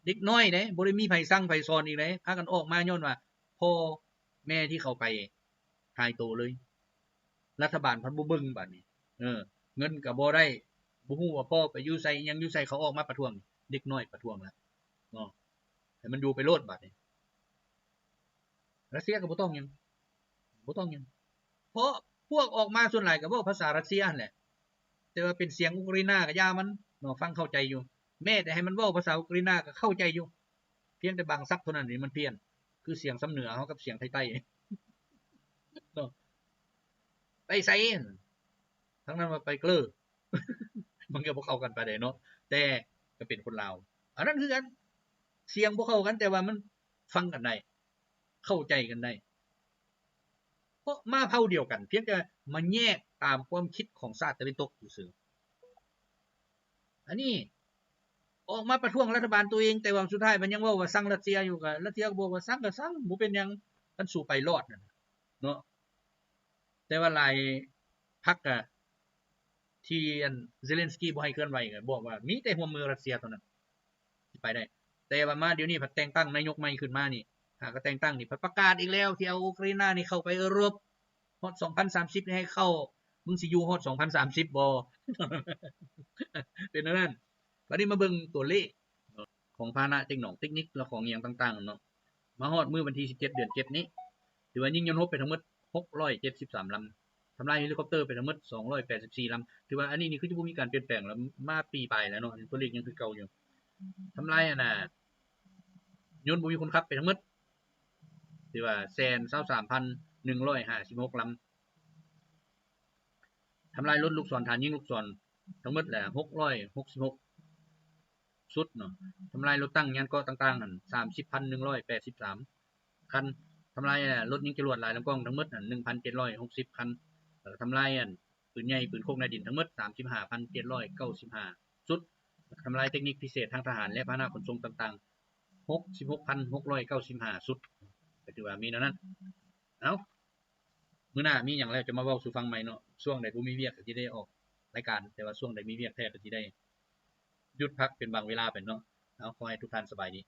ເດັກນ້ອຍເດ້ ບໍ່ໄດ້ມີໃຜສັ່ງໃຜສອນອີກເດ້ ພາກັນອອກມາຍ້ອນວ່າພໍ່ແມ່ທີ່ເຂົາໄປຫາຍໂຕເລີຍ. ລັດຖະບານພັດບໍ່ເບິ່ງບາດນີ້ ເອີ ເງິນກໍບໍ່ໄດ້ ບໍ່ຮູ້ວ່າພໍ່ໄປຢູ່ໃສ ອີ່ຫຍັງຢູ່ໃສ ເຂົາອອກມາປະທ້ວງ. ເດັກນ້ອຍປະທ້ວງລະເນາະ ໃຫ້ມັນຢູ່ໄປໂລດບາດນີ້. ຣັດເຊຍກໍບໍ່ຕ້ອງຫຍັງ ບໍ່ຕ້ອງຫຍັງ ເພາະພວກອອກມາສ່ວນຫຼາຍກໍເວົ້າພາສາຣັດເຊຍຫັ້ນແຫຼະ ແຕ່ວ່າເປັນສຽງອຸກຣາຍນາກໍຢ່າມັນເນາະ ຟັງເຂົ້າໃຈຢູ່. ແມ້ແຕ່ໃຫ້ມັນເວົ້າພາສາອຸກຣາຍນາກໍເຂົ້າໃຈຢູ່ ພຽງແຕ່ບາງສັບເທົ່ານັ້ນທີ່ມັນພຽນ ຄືສຽງສຳເໜືອເຮົາກັບສຽງໄທໃຕ້ເນາະ. ໄປໃສ ທາງນັ້ນວ່າໄປເກລີ ມັນກໍບໍ່ເຂົ້າກັນປານໃດເນາະ ແຕ່ກໍເປັນຄົນລາວ ອັນນັ້ນຄືກັນ ສຽງບໍ່ເຂົ້າກັນ ແຕ່ວ່າມັນຟັງກັນໄດ້ ເຂົ້າໃຈກັນໄດ້ ເພາະມາເຜົ່າດຽວກັນ ພຽງແຕ່ມາແຍກຕາມຄວາມຄິດຂອງຊາດຕາເວັນຕົກຊື່ໆ. ອັນນີ້ອອກມາປະທ້ວງລັດຖະບານຕົວເອງ ແຕ່ວ່າສຸດທ້າຍມັນຍັງເວົ້າວ່າຊັງຣັດເຊຍຢູ່ ກໍຣັດເຊຍກໍບອກວ່າຊັງກໍຊັງ ບໍ່ເປັນຫຍັງ ຄັນສູ້ໄປລອດນັ້ນເນາະ. ແຕ່ວ່າຫຼາຍພັກກະ ທີ່ອັນເຊເລັນສກີບໍ່ໃຫ້ເຄື່ອນໄຫວ ກໍບອກວ່າມີແຕ່ຮ່ວມມືຣັດເຊຍເທົ່ານັ້ນທີ່ໄປໄດ້. ແຕ່ວ່າມາດຽວນີ້ພັດແຕ່ງຕັ້ງນາຍົກໃໝ່ຂຶ້ນມານີ້ ຫາກໍແຕ່ງຕັ້ງນີ້ ພັດປະກາດອີກແລ້ວ ທີ່ເອົາໂອກຣາຍນານີ້ເຂົ້າໄປເອີຣົບ ຮອດສອງພັນສາມສິບນີ້ໃຫ້ເຂົ້າ ມຶງຊິຢູ່ຮອດສອງພັນສາມສິບບໍ່? ເປັນແນວນັ້ນ. ບາດນີ້ມາເບິ່ງຕົວເລກ ຂອງພາຫະນະເຕັກໜອງເຕັກນິກ ແລະ ຂອງອີ່ຫຍັງຕ່າງໆເນາະ ມາຮອດມື້ວັນທີສິບເຈັດ ເດືອນເຈັດນີ້ ຖືວ່າຍິງຍົນຮົບໄປທັງໝົດຫົກຮ້ອຍເຈັດສິບສາມລຳ ທຳລາຍເຮລິຄອບເຕີໄປທັງໝົດສອງຮ້ອຍແປດສິບສີ່ລຳ. ຖືວ່າອັນນີ້ນີ້ຄືຈະບໍ່ມີການປ່ຽນແປງແລ້ວ ມາປີປາຍແລ້ວເນາະ ຕົວເລກຍັງຄືເກົ່າຢູ່. ທຳລາຍອັນນ່າ ຍົນບໍ່ມີຄົນຂັບໄປທັງໝົດ ຖືວ່າແສນຊາວສາມພັນໜຶ່ງຮ້ອຍຫ້າສິບຫົກລຳ. ທຳລາຍລົດລູກສອນ ຖານຍິງລູກສອນ ທັງໝົດແຫຼະ ຫົກຮ້ອຍຫົກສິບຫົກຊຸດເນາະ. ທຳລາຍລົດຕັງຍານເກາະຕ່າງໆຫັ້ນ ສາມສິບພັນໜຶ່ງຮ້ອຍແປດສິບສາມຄັນ. ທຳລາຍລົດຍິງຈະຫຼວດຫຼາຍລຳກ້ອງທັງໝົດຫັ້ນ ໜຶ່ງພັນເຈັດຮ້ອຍຫົກສິບຄັນ. ແລ້ວກໍທຳລາຍ ອັນ ປືນໃຫຍ່ ປືນໂຄກໃນດິນທັງໝົດ ສາມສິບຫ້າພັນເຈັດຮ້ອຍເກົ້າສິບຫ້າຊຸດ. ແລ້ວກໍທຳລາຍເຕັກນິກພິເສດທາງທະຫານ ແລະ ພາຫະນະຂົນສົ່ງຕ່າງໆ ຫົກສິບຫົກພັນຫົກຮ້ອຍເກົ້າສິບຫ້າຊຸດ. ກໍຖືວ່າມີແນວນັ້ນ. ເອົ້າ ມື້ໜ້າມີຫຍັງແລ້ວຈະມາເວົ້າສູ່ຟັງໃໝ່ເນາະ. ຊ່ວງໃດບໍ່ມີວຽກກໍຊິໄດ້ອອກລາຍການ, ແຕ່ວ່າຊ່ວງໃດມີວຽກແທ້ກໍຊິໄດ້ຢຸດພັກເປັນບາງເວລາໄປເນາະ. ເອົາ ຂໍໃຫ້ທຸກທ່ານສະບາຍດີ.